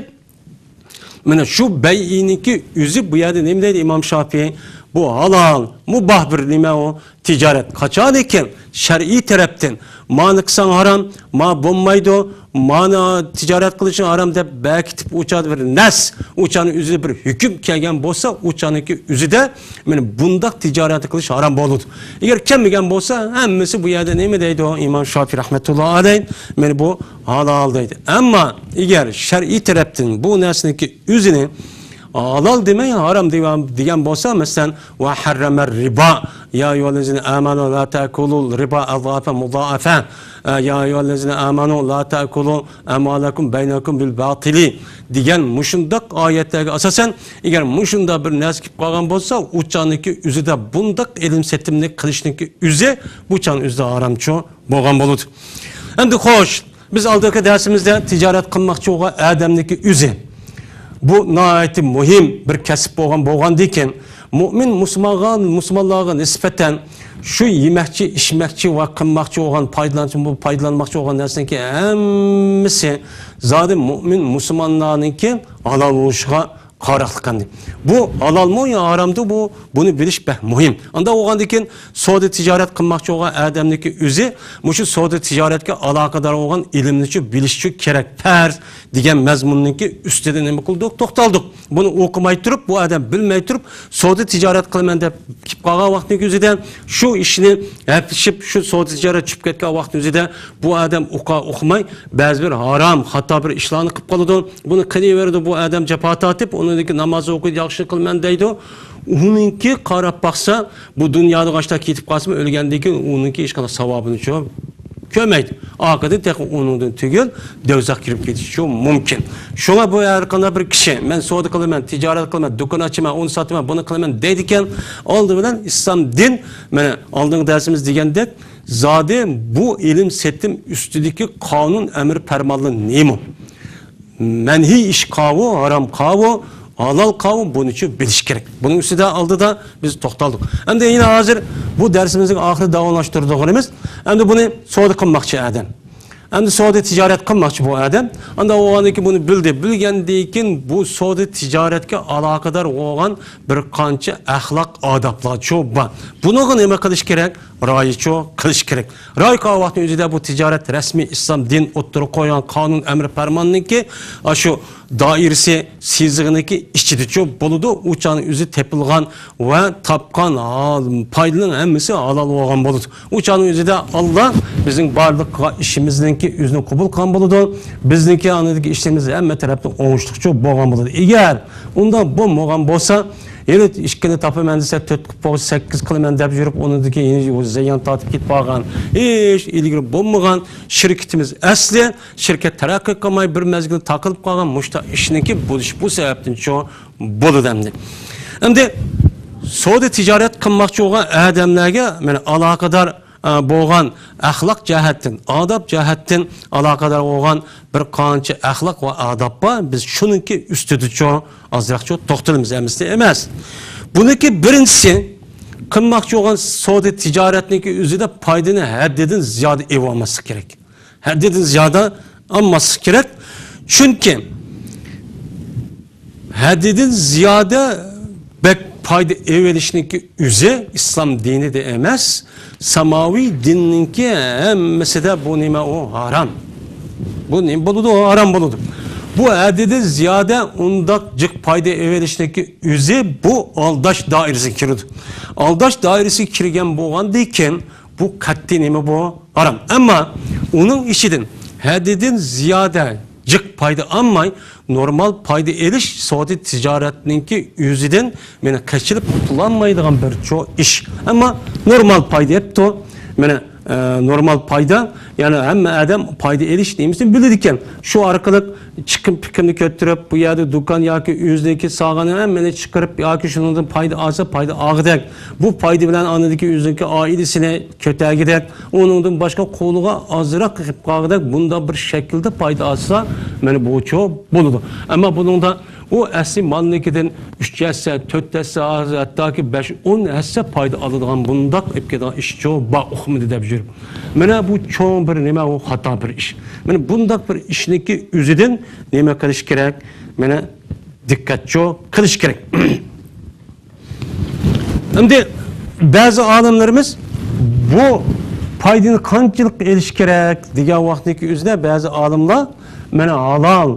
مانا شۇ بەيئىنىڭكى ئۆزى بۇ يەردە نېمە دەيدۇ ئىمام شافىي؟ بۇ ھالال، مۇباھ بىر نېمە ئۇ؟ تىجارەت. قاچانكى شەرئىي تەرەپتىن مانى قىلساڭ ھارام، ما بولمايدۇ، مانى تىجارەت قىلىشىڭ ھارام دەپ بەكىتىپ ئۇ چاغدا بىر نەس، ئۇ چاغنىڭ ئۆزىدە بىر ھۆكۈم كەلگەن بولسا، ئۇ چاغنىڭكى ئۆزىدە مانا بۇنداق تىجارەت قىلىش ھارام بولىدۇ. ئەگەر كەلمىگەن بولسا، ھەممىسى بۇ يەردە نېمە دەيدۇ؟ ئىمام شافىي رەھمەتۇللا ئەلەيھ، مانا بۇ ھالال دەيدۇ. ئەمما ئەگەر شەرئىي تەرەپتىن بۇ نەرسىنىڭكى ئۆزىنى ھالال دېمەي، ھارام دېگەن، دېگەن بولسا، مەسىلەن، وَحَرَّمَ الرِّبَا، يَا أَيُّهَا الَّذِينَ آمَنُوا لَا تَأْكُلُوا الرِّبَا أَضْعَافًا مُضَاعَفَةً، يَا أَيُّهَا الَّذِينَ آمَنُوا لَا تَأْكُلُوا أَمْوَالَكُمْ بَيْنَكُمْ بِالْبَاطِلِ دېگەن مۇشۇنداق ئايەتلەرگە ئاساسەن، ئەگەر مۇشۇنداق بىر نەرسە كېلىپ قالغان بولسا، ئۇ چاغنىڭكى ئۆزىدە بۇنداق ئېلىم سېتىمنى قىلىشنىڭكى ئۆزى بۇ چاغنىڭ ئۆزىدە ھارامچۇ بولغان بولىدۇ. ئەمدى خوش، بىز ئالدىنقى دەرسىمىزدە تىجارەت قىلماقچى بولغان ئادەمنىڭكى ئۆزى. بۇ ناھايىتى مۇھىم بىر كەسىپ بولغان، بولغاندىكىن، مۇئمىن مۇسۇلمانغا، مۇسۇلمانلارغا نىسبەتەن شۇ يېمەكچى، ئىچمەكچى ۋە قىلماقچى بولغان، پايدىلانچى، پايدىلانماقچى بولغان نەرسىنىڭكى ھەممىسى زادى مۇئمىن مۇسۇلمانلارنىڭكى ھالال بولۇشىغا قاراقلىق ئەمدى. بۇ ھالالمۇ يا ھارامدۇ، بۇ، بۇنى بىلىش بەك مۇھىم. ئانداق بولغاندىن كېيىن سودا تىجارەت قىلماقچى بولغان ئادەمنىڭكى ئۆزى مۇشۇ سودا تىجارەتكە ئالاقىدار بولغان ئىلىمنىچۇ بىلىشچۇ كېرەك، پەرز دېگەن مەزمۇننىڭكى ئۈستىدە نېمە قىلدۇق؟ توختالدۇق. بۇنى ئوقۇماي تۇرۇپ، بۇ ئادەم بىلمەي تۇرۇپ، سودا تىجارەت قىلىمەن دەپ كېلىپ قالغان ۋاقىتنىڭ ئۆزىدە شۇ ئىشنى ھەپلىشىپ، شۇ سودا تىجارەت چۈشۈپ كەتكەن ۋاقىتنىڭ ئۆزىدە بۇ ئادەم ئوقا ئوقۇماي، بەزى بىر ھارام، خاتا بىر ئىشلارنى قىلىپ قالىدۇ. بۇنى قىلىۋېرىدۇ، بۇ ئادەم جاپا تارتىپ، ئۇنىڭدىن كېيىن ناماز ئوقۇيدۇ، ياخشى قىلىمەن دەيدۇ. ئۇنىڭكى قاراپ باقسا، بۇ دۇنيادا غاشتا كېتىپ قالسىمۇ، ئۆلگەندىن كېيىن ئۇنىڭكى ھېچقانداق ساۋابىنىچۇ كۆرمەيدۇ. ئاخىرىدا تېخى ئۇنىڭدىن تۈگۈل، دوزاخقا كىرىپ كېتىشىچۇ مۇمكىن. شۇڭا بۇ ھەر قانداق بىر كىشى، مەن سودا قىلىمەن، تىجارەت قىلىمەن، دۇكان ئاچىمەن، ئۇنى ساتىمەن، بۇنى قىلىمەن دەيدىكەن، ئالدى بىلەن ئىسلام دىن، مانا ئالدىنقى دەرسىمىز دېگەندەك، زادى بۇ ئېلىم سېتىم ئۈستىدىكى قانۇن، ئەمر پەرمانلار نېمە؟ مەنھىي ئىش قاۋۇ، ھارام قاۋۇ، ھالال قاۋۇ، بۇنىچۇ بىلىش كېرەك. بۇنىڭ ئۈستىدە ئالدىدا بىز توختالدۇق. ئەمدى يەنە ھازىر بۇ دەرسىمىزنىڭ ئاخىرى داۋاملاشتۇرىدىغىنىمىز، ئەمدى بۇنى سودا قىلماقچى ئادەم. ئەمدى سودا تىجارەت قىلماقچى بۇ ئادەم. ئانداق بولغاندىن كېيىن بۇنى بىلدى. بىلگەندىن كېيىن بۇ سودا تىجارەتكە ئالاقىدار بولغان بىر قانچە ئەخلاق ئادابلارچۇ بار. بۇنىڭغا نېمە قىلىش كېرەك؟ رىئايىچۇ قىلىش كېرەك. رىئايە قىلغان ۋاقىتنىڭ ئۆزىدە بۇ تىجارەت رەسمىي ئىسلام دىن ئوتتۇرىغا قويغان قانۇن ئەمر پەرماننىڭكى ئاشۇ دائىرىسى، سىزىقىنىڭكى ئىچىدىچۇ بولىدۇ. ئۇ چاغنىڭ ئۆزى تېپىلغان ۋە تاپقان ھال-، پايدىنىڭ ھەممىسى ھالال بولغان بولىدۇ. ئۇ چاغنىڭ ئۆزىدە ئاللا بىزنىڭ بارلىق قىلغان ئىشىمىزنىڭكى ئۆزىنى قوبۇل قىلغان بولىدۇ. بىزنىڭكى ئاندىكى ئىشلىرىمىز ھەممە تەرەپتىن ئوڭۇشلۇقچۇ بولغان بولىدۇ. ئەگەر ئۇنداق بولمىغان بولسا، ھېلى ئىككىنى تاپىمەن دېسە، تۆت قىلىپ بولسا، سەككىز قىلىمەن دەپ يۈرۈپ، ئۇنىڭدىن كېيىن زىيان تارتىپ كېتىپ قالغان. ھېچ ئىلگىرى بولمىغان شىركىتىمىز ئەسلى، شىركەت تەرەققىي قىلماي، بىر مەزگىلدە تاقىلىپ قالغان مۇشۇنداق ئىشنىڭكى بولۇشى بۇ سەۋەبتىنچۇ بولىدۇ ئەمدى. ئەمدى سودا تىجارەت قىلماقچى بولغان ئادەملەرگە، مانا، ئالاقىدار ئە، بولغان ئەخلاق جەھەتتىن، ئاداب جەھەتتىن ئالاقىدار بولغان بىر قانچە ئەخلاق ۋە ئاداب بار. بىز شۇنىڭكى ئۈستىدىچۇ ئازراقچۇ توختىلىمىز، ئەمەسمۇ ئەمەس. بۇنىڭكى بىرىنچىسى، قىلماقچى بولغان سودا تىجارەتنىڭكى ئۆزىدە پايدىنى ھەددىدىن زىيادە ئېلىۋالماسلىق كېرەك. ھەددىدىن زىيادە ئالماسلىق كېرەك. چۈنكى ھەددىدىن زىيادە بەك پايدا ئېلىۋېلىشنىڭكى ئۆزى ئىسلام دىنىدا ئەمەس، ساماۋىي دىننىڭكى ھەممىسىدە بۇ نېمە ئۇ؟ ھارام. بۇ نېمە بولىدۇ؟ ھارام بولىدۇ. بۇ ھەددىدىن زىيادە ئۇنداق جىق پايدا ئېلىۋېلىشنىڭكى ئۆزى بۇ ئالداش دائىرىسىگە كىرىدۇ. ئالداش دائىرىسىگە كىرگەن بولغاندىن كېيىن، بۇ قەتئىي نېمە بۇ؟ ھارام. ئەمما ئۇنىڭ ئىچىدىن ھەددىدىن زىيادە جىق پايدا ئالماي، نورمال پايدا ئېلىش سودا تىجارەتنىڭكى ئۆزىدىن مېنى قېچىلىپ قۇتۇلالمايدىغان بىر چوڭ ئىش. ئەمما نورمال پايدا ئېلىپتۇ. مېنى، ئە، نورمال پايدا، يەنى ھەممە ئادەم پايدا ئېلىش نېمىسىنى بىلىدىكەن. شۇ ئارقىلىق چىقىم پىكىمنى كۆتۈرۈپ، بۇ يەردە دۇكان ياكى ئۆزىنىڭكى سالغان ھەممىنى چىقىرىپ ياكى شۇنىڭدىن پايدا ئالسا، پايدا ئالغۇدەك. بۇ پايدا بىلەن ئاندىكى ئۆزىنىڭكى ئائىلىسىنى كۆتەرگۈدەك، ئۇنىڭدىن باشقا قولىغا ئازراق قېلىپ قالغۇدەك، بۇنداق بىر شەكىلدە پايدا ئالسا، مانا بۇچۇ بولىدۇ. ئەمما بۇنىڭدا ئۇ ئەسلى مالنىڭكىدىن ئۈچ ھەسسە، تۆت ھەسسە، ھەتتاكى بەش، ئون ھەسسە پايدا ئالىدىغان بۇنداق ئېلىپ كېلىدىغان ئىشچۇ بار ئۇقمىدى دەپ يۈرۈپ. مانا بۇ چوڭ بىر نېمە، ئۇ خاتا بىر ئىش. مانا بۇنداق بىر ئىشنىڭكى ئۆزىدىن نېمە قىلىش كېرەك؟ مانا دىققەتچۇ قىلىش كېرەك. ئەمدى بەزى ئالىملىرىمىز بۇ پايدىنى قانچىلىك ئېلىش كېرەك دېگەن ۋاقىتنىڭكى ئۆزىدە بەزى ئالىملار مانا ھالال،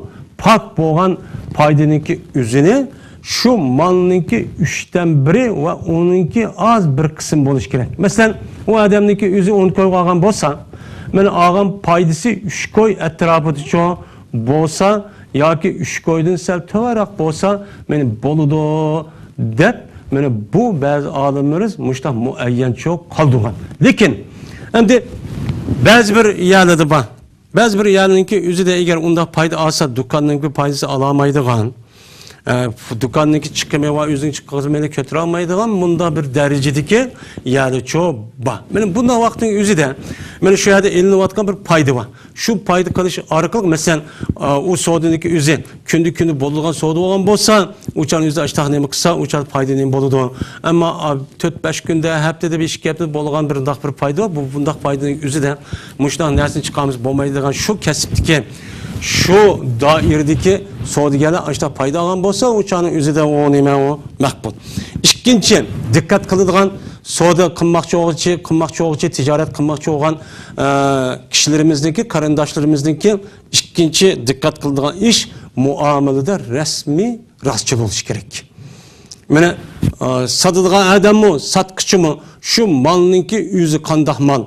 پاك بولغان پايدىنىڭكى ئۆزىنى شۇ مالنىڭكى ئۈچتىن بىرى ۋە ئۇنىڭكى ئاز بىر قىسىم بولۇشى كېرەك. مەسىلەن، ئۇ ئادەمنىڭكى ئۆزى ئون كويغا ئالغان بولسا، مانا ئالغان پايدىسى ئۈچ كوي ئەتراپىدىچۇ بولسا ياكى ئۈچ كويدىن سەل تۆۋەنرەك بولسا، مانا بولىدۇ دەپ، مانا بۇ بەزى ئالىملىرىمىز مۇشۇنداق مۇئەييەنچۇ قالدۇرغان. لېكىن ئەمدى بەزى بىر يەرلەردە بار. بەزى بىر يەرنىڭكى ئۆزىدە ئەگەر ئۇنداق پايدا ئالسا، دۇكاننىڭكى پايدىسى ئالالمايدىغان، ئە، دۇكاننىڭكى چىقىمى ۋە ئۆزىنىڭ چىقىمىنى كۆتۈرەلمەيدىغان مۇنداق بىر دەرىجىدىكى يەرلىچۇ بار. مانا بۇنداق ۋاقىتنىڭ ئۆزىدە مانا شۇ يەردە ئېلىنىۋاتقان بىر پايدا بار. شۇ پايدا قىلىش ئارقىلىق، مەسىلەن، ئا، ئۇ سودىنىڭكى ئۆزى كۈندە-كۈندە بولىدىغان سودا بولغان بولسا، ئۇ چاغنىڭ ئۆزىدە ئاشتاق نېمە قىلسا، ئۇ چاغ پايدا نېمە بولىدۇ. ئەمما، ئا، تۆت-بەش كۈندە، ھەپتىدە بىر ئىككى ھەپتىدە بولغان بىر بۇنداق بىر پايدا بار. بۇ بۇنداق پايدىنىڭ ئۆزىدە مۇشۇنداق نەرسىنى چىقارمىسا بولمايدىغان شۇ كەسىپتىكى، شۇ دائىرىدىكى سودىگەرلەر ئاشتاق پايدا ئالغان بولسا، ئۇ چاغنىڭ ئۆزىدە ئۇ نېمە ئۇ مەقبۇل. ئىككىنچى، دىققەت قىلىدىغان سودا قىلماقچى بولغۇچى، قىلماقچى بولغۇچى، تىجارەت قىلماقچى بولغان، ئە، كىشىلىرىمىزنىڭكى، قېرىنداشلىرىمىزنىڭكى ئىككىنچى دىققەت قىلىدىغان ئىش، مۇئامىلىدە رەسمىي، راستچىل بولۇش كېرەك. مانا، ئا، ساتىدىغان ئادەممۇ، ساتقۇچىمۇ شۇ مالنىڭكى ئۆزى قانداق مال،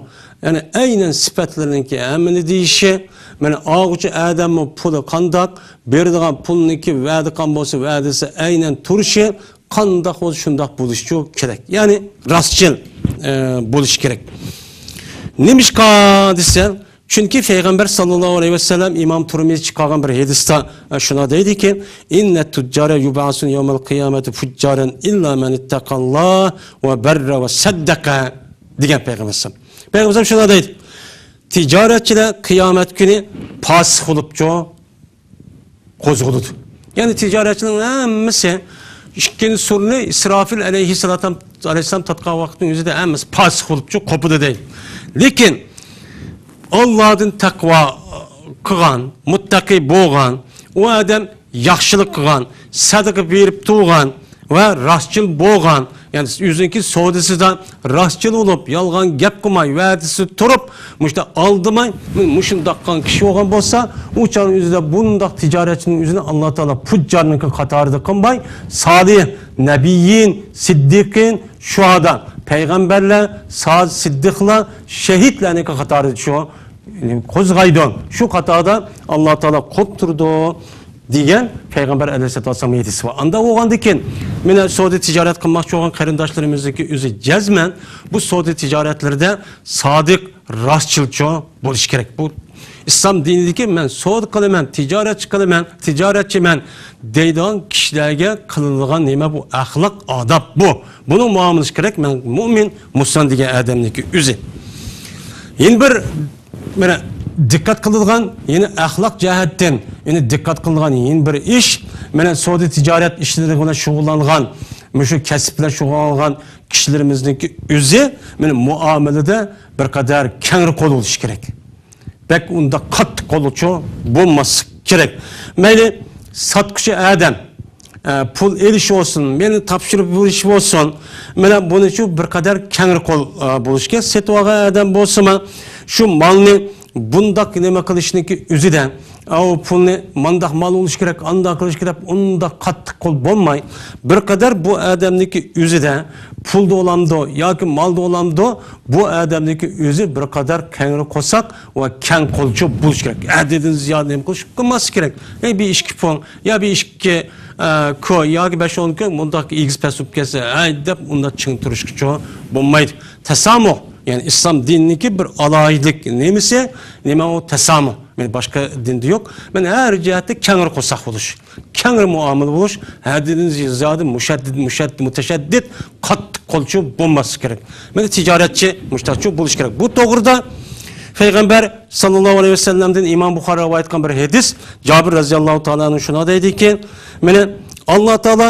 يەنى ئەينەن سۈپەتلىرىنىڭكى ھەممىنى دېيىشى، مانا، ئالغۇچى ئادەممۇ پۇلى قانداق، بېرىدىغان پۇلنىڭكى ۋەدە قىلغان بولسا، ۋەدىسى ئەينەن تۇرۇشى، قانداق بولسا شۇنداق بولۇشى كېرەك. يەنى راستچىل، ئە، بولۇشى كېرەك. نېمىشقا دېسە، چۈنكى پەيغەمبەر ساللاللاھۇ ئەلەيھى ۋەسەللەم ئىمام تۇرمىزى چىقارغان بىر ھەدىستە، ئە، شۇنداق دەيدىكى، «إن التجار يبعثون يوم القيامة فجارا إلا من اتقى الله وبر وصدق» دېگەن پەيغەمبەر ئەلەيھىسسالام. پەيغەمبەر ئەلەيھىسسالام شۇنداق دەيدۇ، تىجارەتچىلەر قىيامەت كۈنى پاسىق بولۇپچۇ قوزغىلىدۇ. يەنى تىجارەتچىنىڭ ھەممىسى ئىككىنچى سۇرنى ئىسرافىل ئەلەيھىسسالام، ئەلەيھىسسالام تارتقان ۋاقىتنىڭ ئۆزىدە ھەممىسى پاسىق بولۇپچۇ قوپىدۇ دەيدۇ. لېكىن ئاللادىن تەقۋا قىلغان، مۇتتەقى بولغان، ئۇ ئادەم ياخشىلىق قىلغان، سەدىقە بېرىپ تۇرغان ۋە راستچىل بولغان، يەنى ئۆزىنىڭكى سودىسىدا راستچىل بولۇپ، يالغان گەپ قىلماي، ۋەدىسىدە تۇرۇپ، مۇشۇنداق ئالدىماي، مۇشۇنداق قىلغان كىشى بولغان بولسا، ئۇ چاغنىڭ ئۆزىدە بۇنداق تىجارەتچىنىڭ ئۆزىنى ئاللا تائالا پۇججارنىڭكى قاتارىدا قىلماي، سالىھ، نەبىيين، سىددىقىن، شۇھادا، پەيغەمبەرلەر، سا-، سىددىقلار، شەھىدلەرنىڭكى قاتارىدا شۇ قوزغايدۇ. شۇ قاتاردا ئاللا تائالا قوپتۇرىدۇ. دېگەن پەيغەمبەر ئەلەيھىسسالاتۇ ۋەسسالام ھەدىسى بار. ئاندا بولغاندىكىن، مانا سودا تىجارەت قىلماقچى بولغان قېرىنداشلىرىمىزنىڭكى ئۆزى جەزمەن بۇ سودا تىجارەتلىرىدە سادىق، راستچىلچۇ بولۇش كېرەك. بۇ ئىسلام دىنىدىكى مەن سودا قىلىمەن، تىجارەتچى قىلىمەن، تىجارەتچىمەن دەيدىغان كىشىلەرگە قىلىنىدىغان نېمە بۇ؟ ئەخلاق، ئاداب بۇ. بۇنىڭ مۇئامىلىسى كېرەك، مەن مۇئمىن، مۇسۇلمان دېگەن ئادەمنىڭكى ئۆزى. يەنە بىر مانا دىققەت قىلىدىغان، يەنە ئەخلاق جەھەتتىن يەنە دىققەت قىلىدىغان يەنە بىر ئىش، مانا سودا تىجارەت ئىشلىرى بىلەن شۇغۇللانغان مۇشۇ كەسىپ بىلەن شۇغۇللانغان كىشىلىرىمىزنىڭكى ئۆزى مانا مۇئامىلىدە بىر قەدەر كەڭرى قول بولۇشى كېرەك. بەك ئۇنداق قاتتىق قولچۇ بولماسلىق كېرەك. مەيلى ساتقۇچى ئادەم، ئە، پۇل ئېلىش بولسۇن، مېنى تاپشۇرۇپ بېرىش بولسۇن، مانا بۇنىچۇ بىر قەدەر كەڭرى قول، ئە، بولۇشى كېرەك. سېتىپ ئالغان ئادەم بولسىمۇ شۇ مالنى بۇنداق نېمە قىلىشنىڭكى ئۆزىدە، ئاۋۇ پۇلنى مانداق مال بولۇش كېرەك، ئانداق قىلىش كېرەك، ئۇنداق قاتتىق قول بولماي، بىر قەدەر بۇ ئادەمنىڭكى ئۆزىدە پۇلدا بولامدۇ ياكى مالدا بولامدۇ، بۇ ئادەمنىڭكى ئۆزى بىر قەدەر كەڭرى قورساق ۋە كەڭ قولچۇ بولۇش كېرەك. ھەددىدىن زىيادە نېمە قىلىش قىلماسلىق كېرەك. ئەي، بىر ئىككى پۇڭ يا بىر ئىككى، ئە، كوي ياكى بەش ئون كوي مۇنداق ئېگىز پەس بولۇپ كەتسە، ھەي دەپ ئۇنداق چىڭ تۇرۇشقىچۇ بولمايدۇ. تەسامۇھ، يەنى ئىسلام دىنىنىڭكى بىر ئالاھىدىلىك نېمىسى، نېمە ئۇ تەسامۇھ. يەنى باشقا دىندا يوق. مانا ھەر جەھەتتە كەڭرى قورساق بولۇش، كەڭرى مۇئامىلە بولۇش، ھەددىدىن زىيادە مۇشەددىد، مۇشەددىد، مۇتەشەددىد، قاتتىق قولچۇ بولماسلىق كېرەك. مانا تىجارەتچى مۇشۇنداقچۇ بولۇش كېرەك. بۇ توغرىدا پەيغەمبەر ساللاللاھۇ ئەلەيھى ۋەسەللەمدىن ئىمام بۇخارى رىۋايەت قىلغان بىر ھەدىس، جابىر رەزىياللاھۇ تائالا ئەنھۇ شۇنداق دەيدىكى، مانا ئاللا تائالا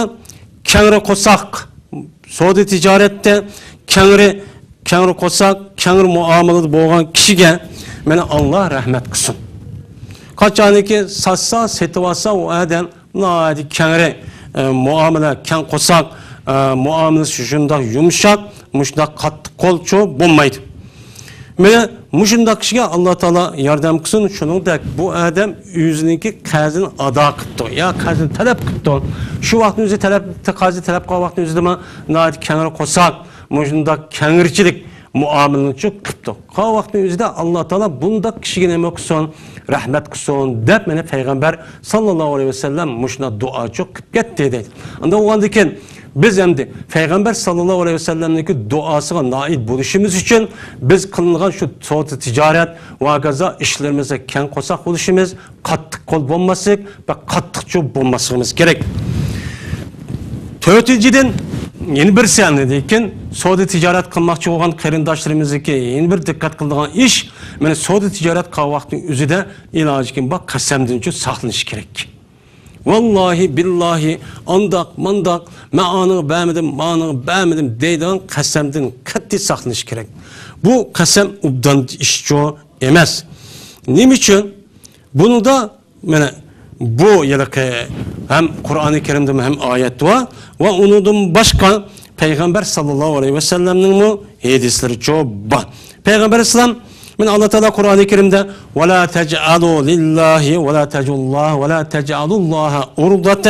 كەڭرى قورساق، سودا تىجارەتتە كەڭرى، كەڭرى قورساق، كەڭرى مۇئامىلىدە بولغان كىشىگە مانا ئاللا رەھمەت قىلسۇن. قاچانكى ساتسا، سېتىۋالسا، ئۇ ئادەم ناھايىتى كەڭرى، ئە، مۇئامىلە، كەڭ قورساق، ئە، مۇئامىلىسى شۇنداق يۇمشاق، مۇشۇنداق قاتتىق قولچۇ بولمايدۇ. مانا مۇشۇنداق كىشىگە ئاللا تائالا ياردەم قىلسۇن. شۇنىڭدەك بۇ ئادەم ئۆزىنىڭكى قەرزىنى ئادا قىپتۇ يا قەرزىنى تەلەپ قىپتۇ. شۇ ۋاقىتنىڭ ئۆزى تەلەپ، قەرزى تەلەپ قىلغان ۋاقىتنىڭ ئۆزىدىمۇ ناھايىتى كەڭرى قورساق، مۇشۇنداق كەڭرىچىلىك مۇئامىلىنىچۇ قىپتۇ. قالغان ۋاقىتنىڭ ئۆزىدە ئاللا تائالا بۇنداق كىشىگە نېمە قىلسۇن؟ رەھمەت قىلسۇن دەپ مانا پەيغەمبەر ساللاللاھۇ ئەلەيھى ۋەسەللەم مۇشۇنداق دۇئاچۇ قىپ كەتتى دەيدۇ. ئانداق بولغاندىكىن بىز ئەمدى پەيغەمبەر ساللاللاھۇ ئەلەيھى ۋەسەللەمنىڭكى دۇئاسىغا نائىل بولۇشىمىز ئۈچۈن بىز قىلىنغان شۇ سودا تىجارەت ۋە ھاكازا ئىشلىرىمىزدا كەڭ قورساق بولۇشىمىز، قاتتىق قول بولماسلىق ۋە قاتتىقچۇ بولماسلىقىمىز كېرەك. تۆتىنچىدىن، يەنە بىرسى، ئاندىن كېيىن سودا تىجارەت قىلماقچى بولغان قېرىنداشلىرىمىزنىڭكى يەنە بىر دىققەت قىلىدىغان ئىش، مانا سودا تىجارەت قىلغان ۋاقىتنىڭ ئۆزىدە ئىلاجى كىم بار قەسەمدىنچۇ ساقلىنىش كېرەك. ۋاللاھى، بىللاھى، ئانداق، مانداق، مەن ئانىغا بەرمىدىم، مانىغا بەرمىدىم دەيدىغان قەسەمدىن قەتئىي ساقلىنىش كېرەك. بۇ قەسەم ئوبدان ئىشچۇ ئەمەس. نېمە ئۈچۈن؟ بۇنىڭدا مانا بۇ ھېلىقى ھەم قۇرئانى كەرىمدىمۇ ھەم ئايەت بار ۋە ئۇنىڭدىن باشقا پەيغەمبەر ساللاللاھۇ ئەلەيھى ۋەسەللەمنىڭمۇ ھەدىسلىرىچۇ بار. پەيغەمبەر ئەلەيھىسسالام، مانا ئاللا تائالا قۇرئانى كەرىمدە، «ولا تجعلوا لله، ولا تجعلوا الله، ولا تجعلوا الله عرضة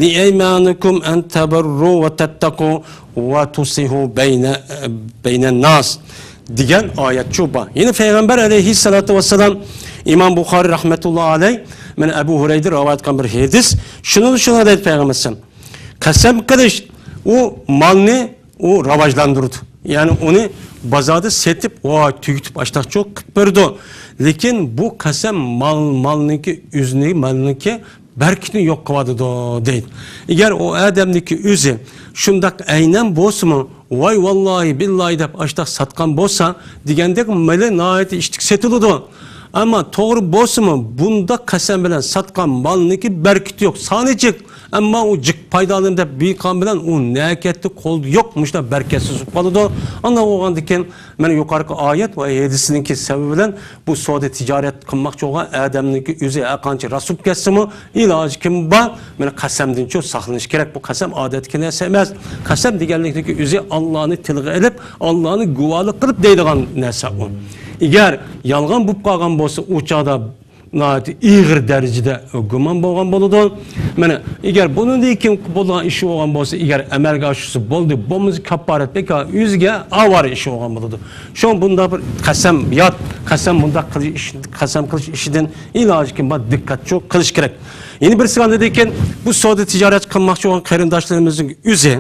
لأيمانكم أن تبروا وتتقوا وتصلحوا بين، بين الناس» دېگەن ئايەتچۇ بار. يەنە پەيغەمبەر ئەلەيھىسسالاتۇ ۋەسسالام، ئىمام بۇخارى رەھمەتۇللا ئەلەيھ، مانا ئەبۇ ھۇرەيرە رىۋايەت قىلغان بىر ھەدىس. شۇنىڭدا شۇنداق دەيدۇ پەيغەمبەر ئەلەيھىسسالام، قەسەم قىلىش ئۇ مالنى ئۇ راۋاجلاندۇرىدۇ. يەنى ئۇنى بازاردا سېتىپ، ۋاي، تۈگىتىپ، ئاشتاقچۇ قىلىپ بېرىدۇ. لېكىن بۇ قەسەم مال، مالنىڭكى ئۆزىنى، مالنىڭكى بەرىكىتىنى يوق قىلىۋاتىدۇ دەيدۇ. ئەگەر ئۇ ئادەمنىڭكى ئۆزى شۇنداق ئەينەن بولسىمۇ، ۋاي ۋاللاھى بىللاھى دەپ ئاشتاق ساتقان بولسا، دېگەندەك مېلى ناھايىتى ئىشتىك سېتىلىدۇ. ئەمما توغرا بولسىمۇ، بۇنداق قەسەم بىلەن ساتقان مالنىڭكى بەرىكىتى يوق، سانى جىق. ئەمما ئۇ جىق پايدالىنىپ دەپ بىقان بىلەن ئۇ نەكەتتە قولدا يوق، مۇشۇنداق بەرىكەتسىز بولۇپ قالىدۇ. ئانداق بولغاندىكىن، مانا يۇقىرىقى ئايەت ۋە ھەدىسنىڭكى سەۋەبى بىلەن بۇ سودا تىجارەت قىلماقچى بولغان ئادەمنىڭكى ئۆزى ھەرقانچە راست بولۇپ كەتسىمۇ، ئىلاجى كىم بار، مانا قەسەمدىنچۇ ساقلىنىش كېرەك. بۇ قەسەم ئادەتتىكى نەرسە ئەمەس. قەسەم دېگەنلىكنىڭكى ئۆزى ئاللانى تىلغا ئېلىپ، ئاللانى گۇۋاھلىق قىلىپ دەيدىغان نەرسە ئۇ. ئەگەر يالغان بولۇپ قالغان بولسا، ئۇ چاغدا ناھايىتى ئېغىر دەرىجىدە گۇمان بولغان بولىدۇ. مانا، ئەگەر بۇنىڭدىن كېيىن بولغان ئىش بولغان بولسا، ئەگەر ئەمەلگە ئاشۇرسا بولدى، بولمىسا كاپپارەت بىكار ئۆزىگە ئاۋارە ئىش بولغان بولىدۇ. شۇڭا بۇنداق بىر قەسەم يات، قەسەم بۇنداق قىلىش ئىش، قەسەم قىلىش ئىشىدىن ئىلاجى كىم بار دىققەتچۇ قىلىش كېرەك. يەنە بىرسى ئاندىن كېيىن بۇ سودا تىجارەت قىلماقچى بولغان قېرىنداشلىرىمىزنىڭ ئۆزى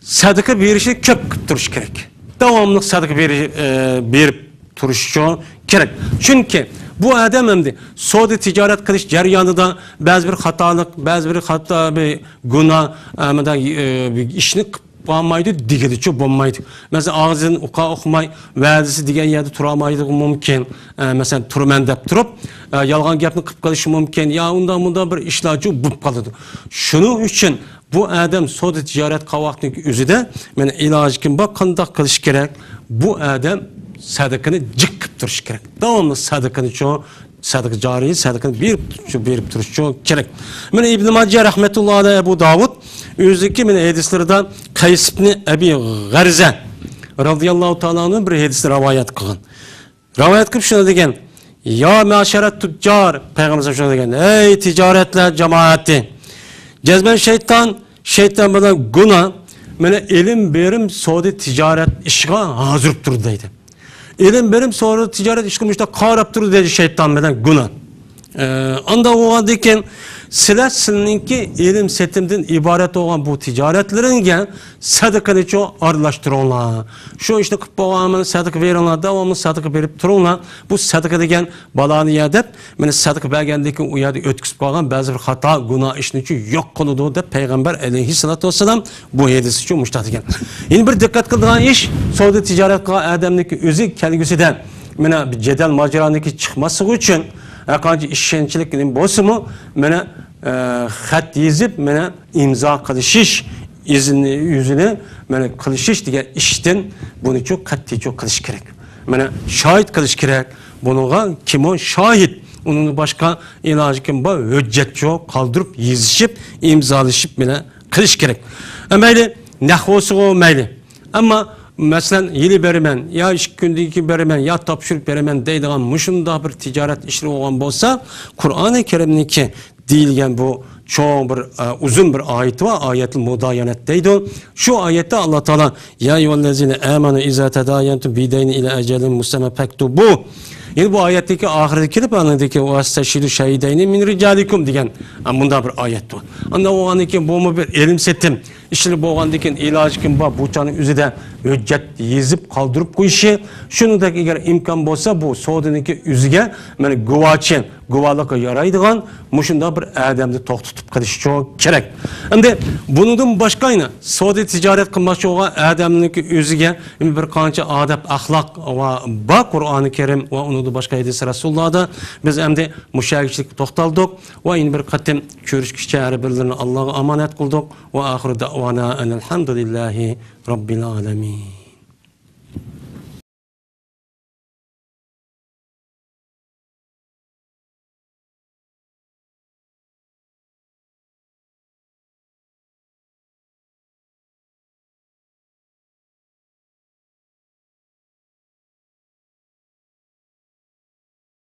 سەدىقە بېرىشنى كۆپ قىلىپ تۇرۇش كېرەك. داۋاملىق سەدىقە بېرى-، ئە، بېرىپ تۇرۇشى كېرەك. چۈنكى بۇ ئادەم ئەمدى سودا تىجارەت قىلىش جەريانىدا بەزى بىر خاتالىق، بەزى بىر خاتا، بىر گۇناھ، ئە، مۇنداق، ئە، بىر ئىشنى قىلىپ قالمايدۇ دېگىلىچۇ بولمايدۇ. مەسىلەن، ئاغزىدىن ئوقا ئوقۇماي، ۋەدىسى دېگەن يەردە تۇرالمايدىغۇ مۇمكىن. ئە، مەسىلەن، تۇرىمەن دەپ تۇرۇپ، ئە، يالغان گەپنى قىلىپ قېلىشى مۇمكىن. يا ئۇنداق مۇنداق بىر ئىشلارچۇ بولۇپ قالىدۇ. شۇنىڭ ئۈچۈن بۇ ئادەم سودا تىجارەت قىلغان ۋاقىتنىڭ ئۆزىدە، مانا، ئىلاجى كىم بار، قانداق قىلىش كېرەك؟ بۇ ئادەم سەدىقىنى جىق قىلىپ تۇرۇش كېرەك. داۋاملىق سەدىقىنى شۇ، سەدىقە جارىيە، سەدىقىنى بېرىپ تۇرۇش، بېرىپ تۇرۇش كېرەك. مانا ئىبن ماجە رەھمەتۇللاھى ئەلەيھى، ئەبۇ داۋۇد ئۆزىنىڭكى، مانا، ھەدىسلىرىدە قەيس ئىبنى ئەبى غەرزە رازىياللاھۇ تائالا ئەنھۇ بىر ھەدىسنى رىۋايەت قىلغان. رىۋايەت قىلىپ شۇنداق دېگەن، يا مەشەرەت تۇججار، پەيغەمبەر شۇنداق دېگەن، ئەي تىجارەتلەر جامائىتى، جەزمەن شەيتان، شەيتان بىلەن گۇناھ، مانا، ئېلىم بېرىم سودا تىجارەت ئىشىغا ھازىر تۇرىدۇ دەيدۇ. ئېلىم بېرىم سودا تىجارەت ئىشىغا مۇشۇنداق قاراپ تۇرىدۇ دەيدۇ، شەيتان بىلەن گۇناھ. ئە، ئانداق بولغاندىن كېيىن، سىلەر سىلىنىڭكى ئېلىم سېتىمدىن ئىبارەت بولغان بۇ تىجارەتلىرىڭگە سەدىقىنىچۇ ئارىلاشتۇرۇڭلار. شۇ ئىشنى قىلىپ بولغان، مانا، سەدىقە بېرىڭلار، داۋاملىق سەدىقە بېرىپ تۇرۇڭلار. بۇ سەدىقە دېگەن بالانى يە دەپ، مانا، سەدىقە بەرگەندىن كېيىن ئۇ يەردە ئۆتكۈزۈپ قالغان بەزى بىر خاتا، گۇناھ ئىشنىچۇ يوق قىلىدۇ دەپ پەيغەمبەر ئەلەيھىسسالاتۇ ۋەسسالام بۇ ھەدىسىچۇ مۇشۇنداق دېگەن. يەنە بىر دىققەت قىلىدىغان ئىش، سودا تىجارەت قىلغان ئادەمنىڭكى ئۆزى كەلگۈسىدە، مانا، بىر جېدەل ماجىرانىڭكى چىقماسلىقى ئۈچۈن، ھەرقانچە ئىشەنچلىك نېمە بولسىمۇ، مانا، ئە، خەت يېزىپ، مانا، ئىمزا قىلىشىش، ئىزنى، ئۆزىنى، مانا، قىلىشىش دېگەن ئىشتىن بۇنىچۇ قەتئىيچۇ قىلىش كېرەك. مانا، شاھىت قىلىش كېرەك. بۇنىڭغا كىمۇ شاھىت؟ ئۇنىڭدىن باشقا ئىلاجى كىم بار؟ ھۆججەتچۇ قالدۇرۇپ، يېزىشىپ، ئىمزالىشىپ، مانا، قىلىش كېرەك. ئە، مەيلى، نەق بولسىغۇ مەيلى. ئەمما، مەسىلەن، ھېلى بېرىمەن، يا ئىككى كۈندىن كېيىن بېرىمەن، يا تاپشۇرۇپ بېرىمەن دەيدىغان مۇشۇنداق بىر تىجارەت ئىشلىرى بولغان بولسا، قۇرئانى كەرىمنىڭكى دېيىلگەن بۇ چوڭ بىر، ئە، ئۇزۇن بىر ئايىتى بار، ئايەتۇل مۇدايەنەت دەيدۇ. شۇ ئايەتتە ئاللا تائالا، يا ئەييۇھەللەزىنە ئامەنۇ ئىزا تادايەنتۇم بىدەينىن ئىلا ئەجەلىن مۇسەممەن فەكتۇبۇ. يەنە بۇ ئايەتتىكى ئاخىرىدا كېلىپ، ئاندىن كېيىن ۋەستەشھىدۇ شەھىدەينى مىن رىجالىكۇم دېگەن، ئە، مۇنداق بىر ئايەت بار. ئانداق بولغاندىن كېيىن بۇمۇ بىر ئېلىم سېتىم ئىشلىرى بولغاندىن كېيىن ئىلاجى كىم بار، بۇ چاغنىڭ ئۆزىدە ھۆججەت يېزىپ قالدۇرۇپ قويۇشى، شۇنىڭدەك ئەگەر ئىمكان بولسا، بۇ سودىنىڭكى ئۆزىگە، مانا، گۇۋاچى، گۇۋاھلىققا يارايدىغان مۇشۇنداق بىر ئادەمنى توختىتىپ قېلىشچۇ كېرەك. ئەمدى بۇنىڭدىن باشقا يەنە سودا تىجارەت قىلماقچى بولغان ئادەمنىڭكى ئۆزىگە بىر قانچە ئادەپ ئەخلاق ۋە بار قۇرئانى كەرىم ۋە ئۇنىڭدىن باشقا ھەدىس رەسۇلۇللاھدا. بىز ئەمدى مۇشۇ يەرگىچىلىك توختالدۇق ۋە يەنە بىر قېتىم كۆرۈشكىچە ھەر بىرلىرىنى ئاللاغا ئامانەت قىلدۇق. ۋە ئاخىرۇ دەئۋانا ئەنىل ھەمدۇلىللاھى رەببىل ئالەمىن.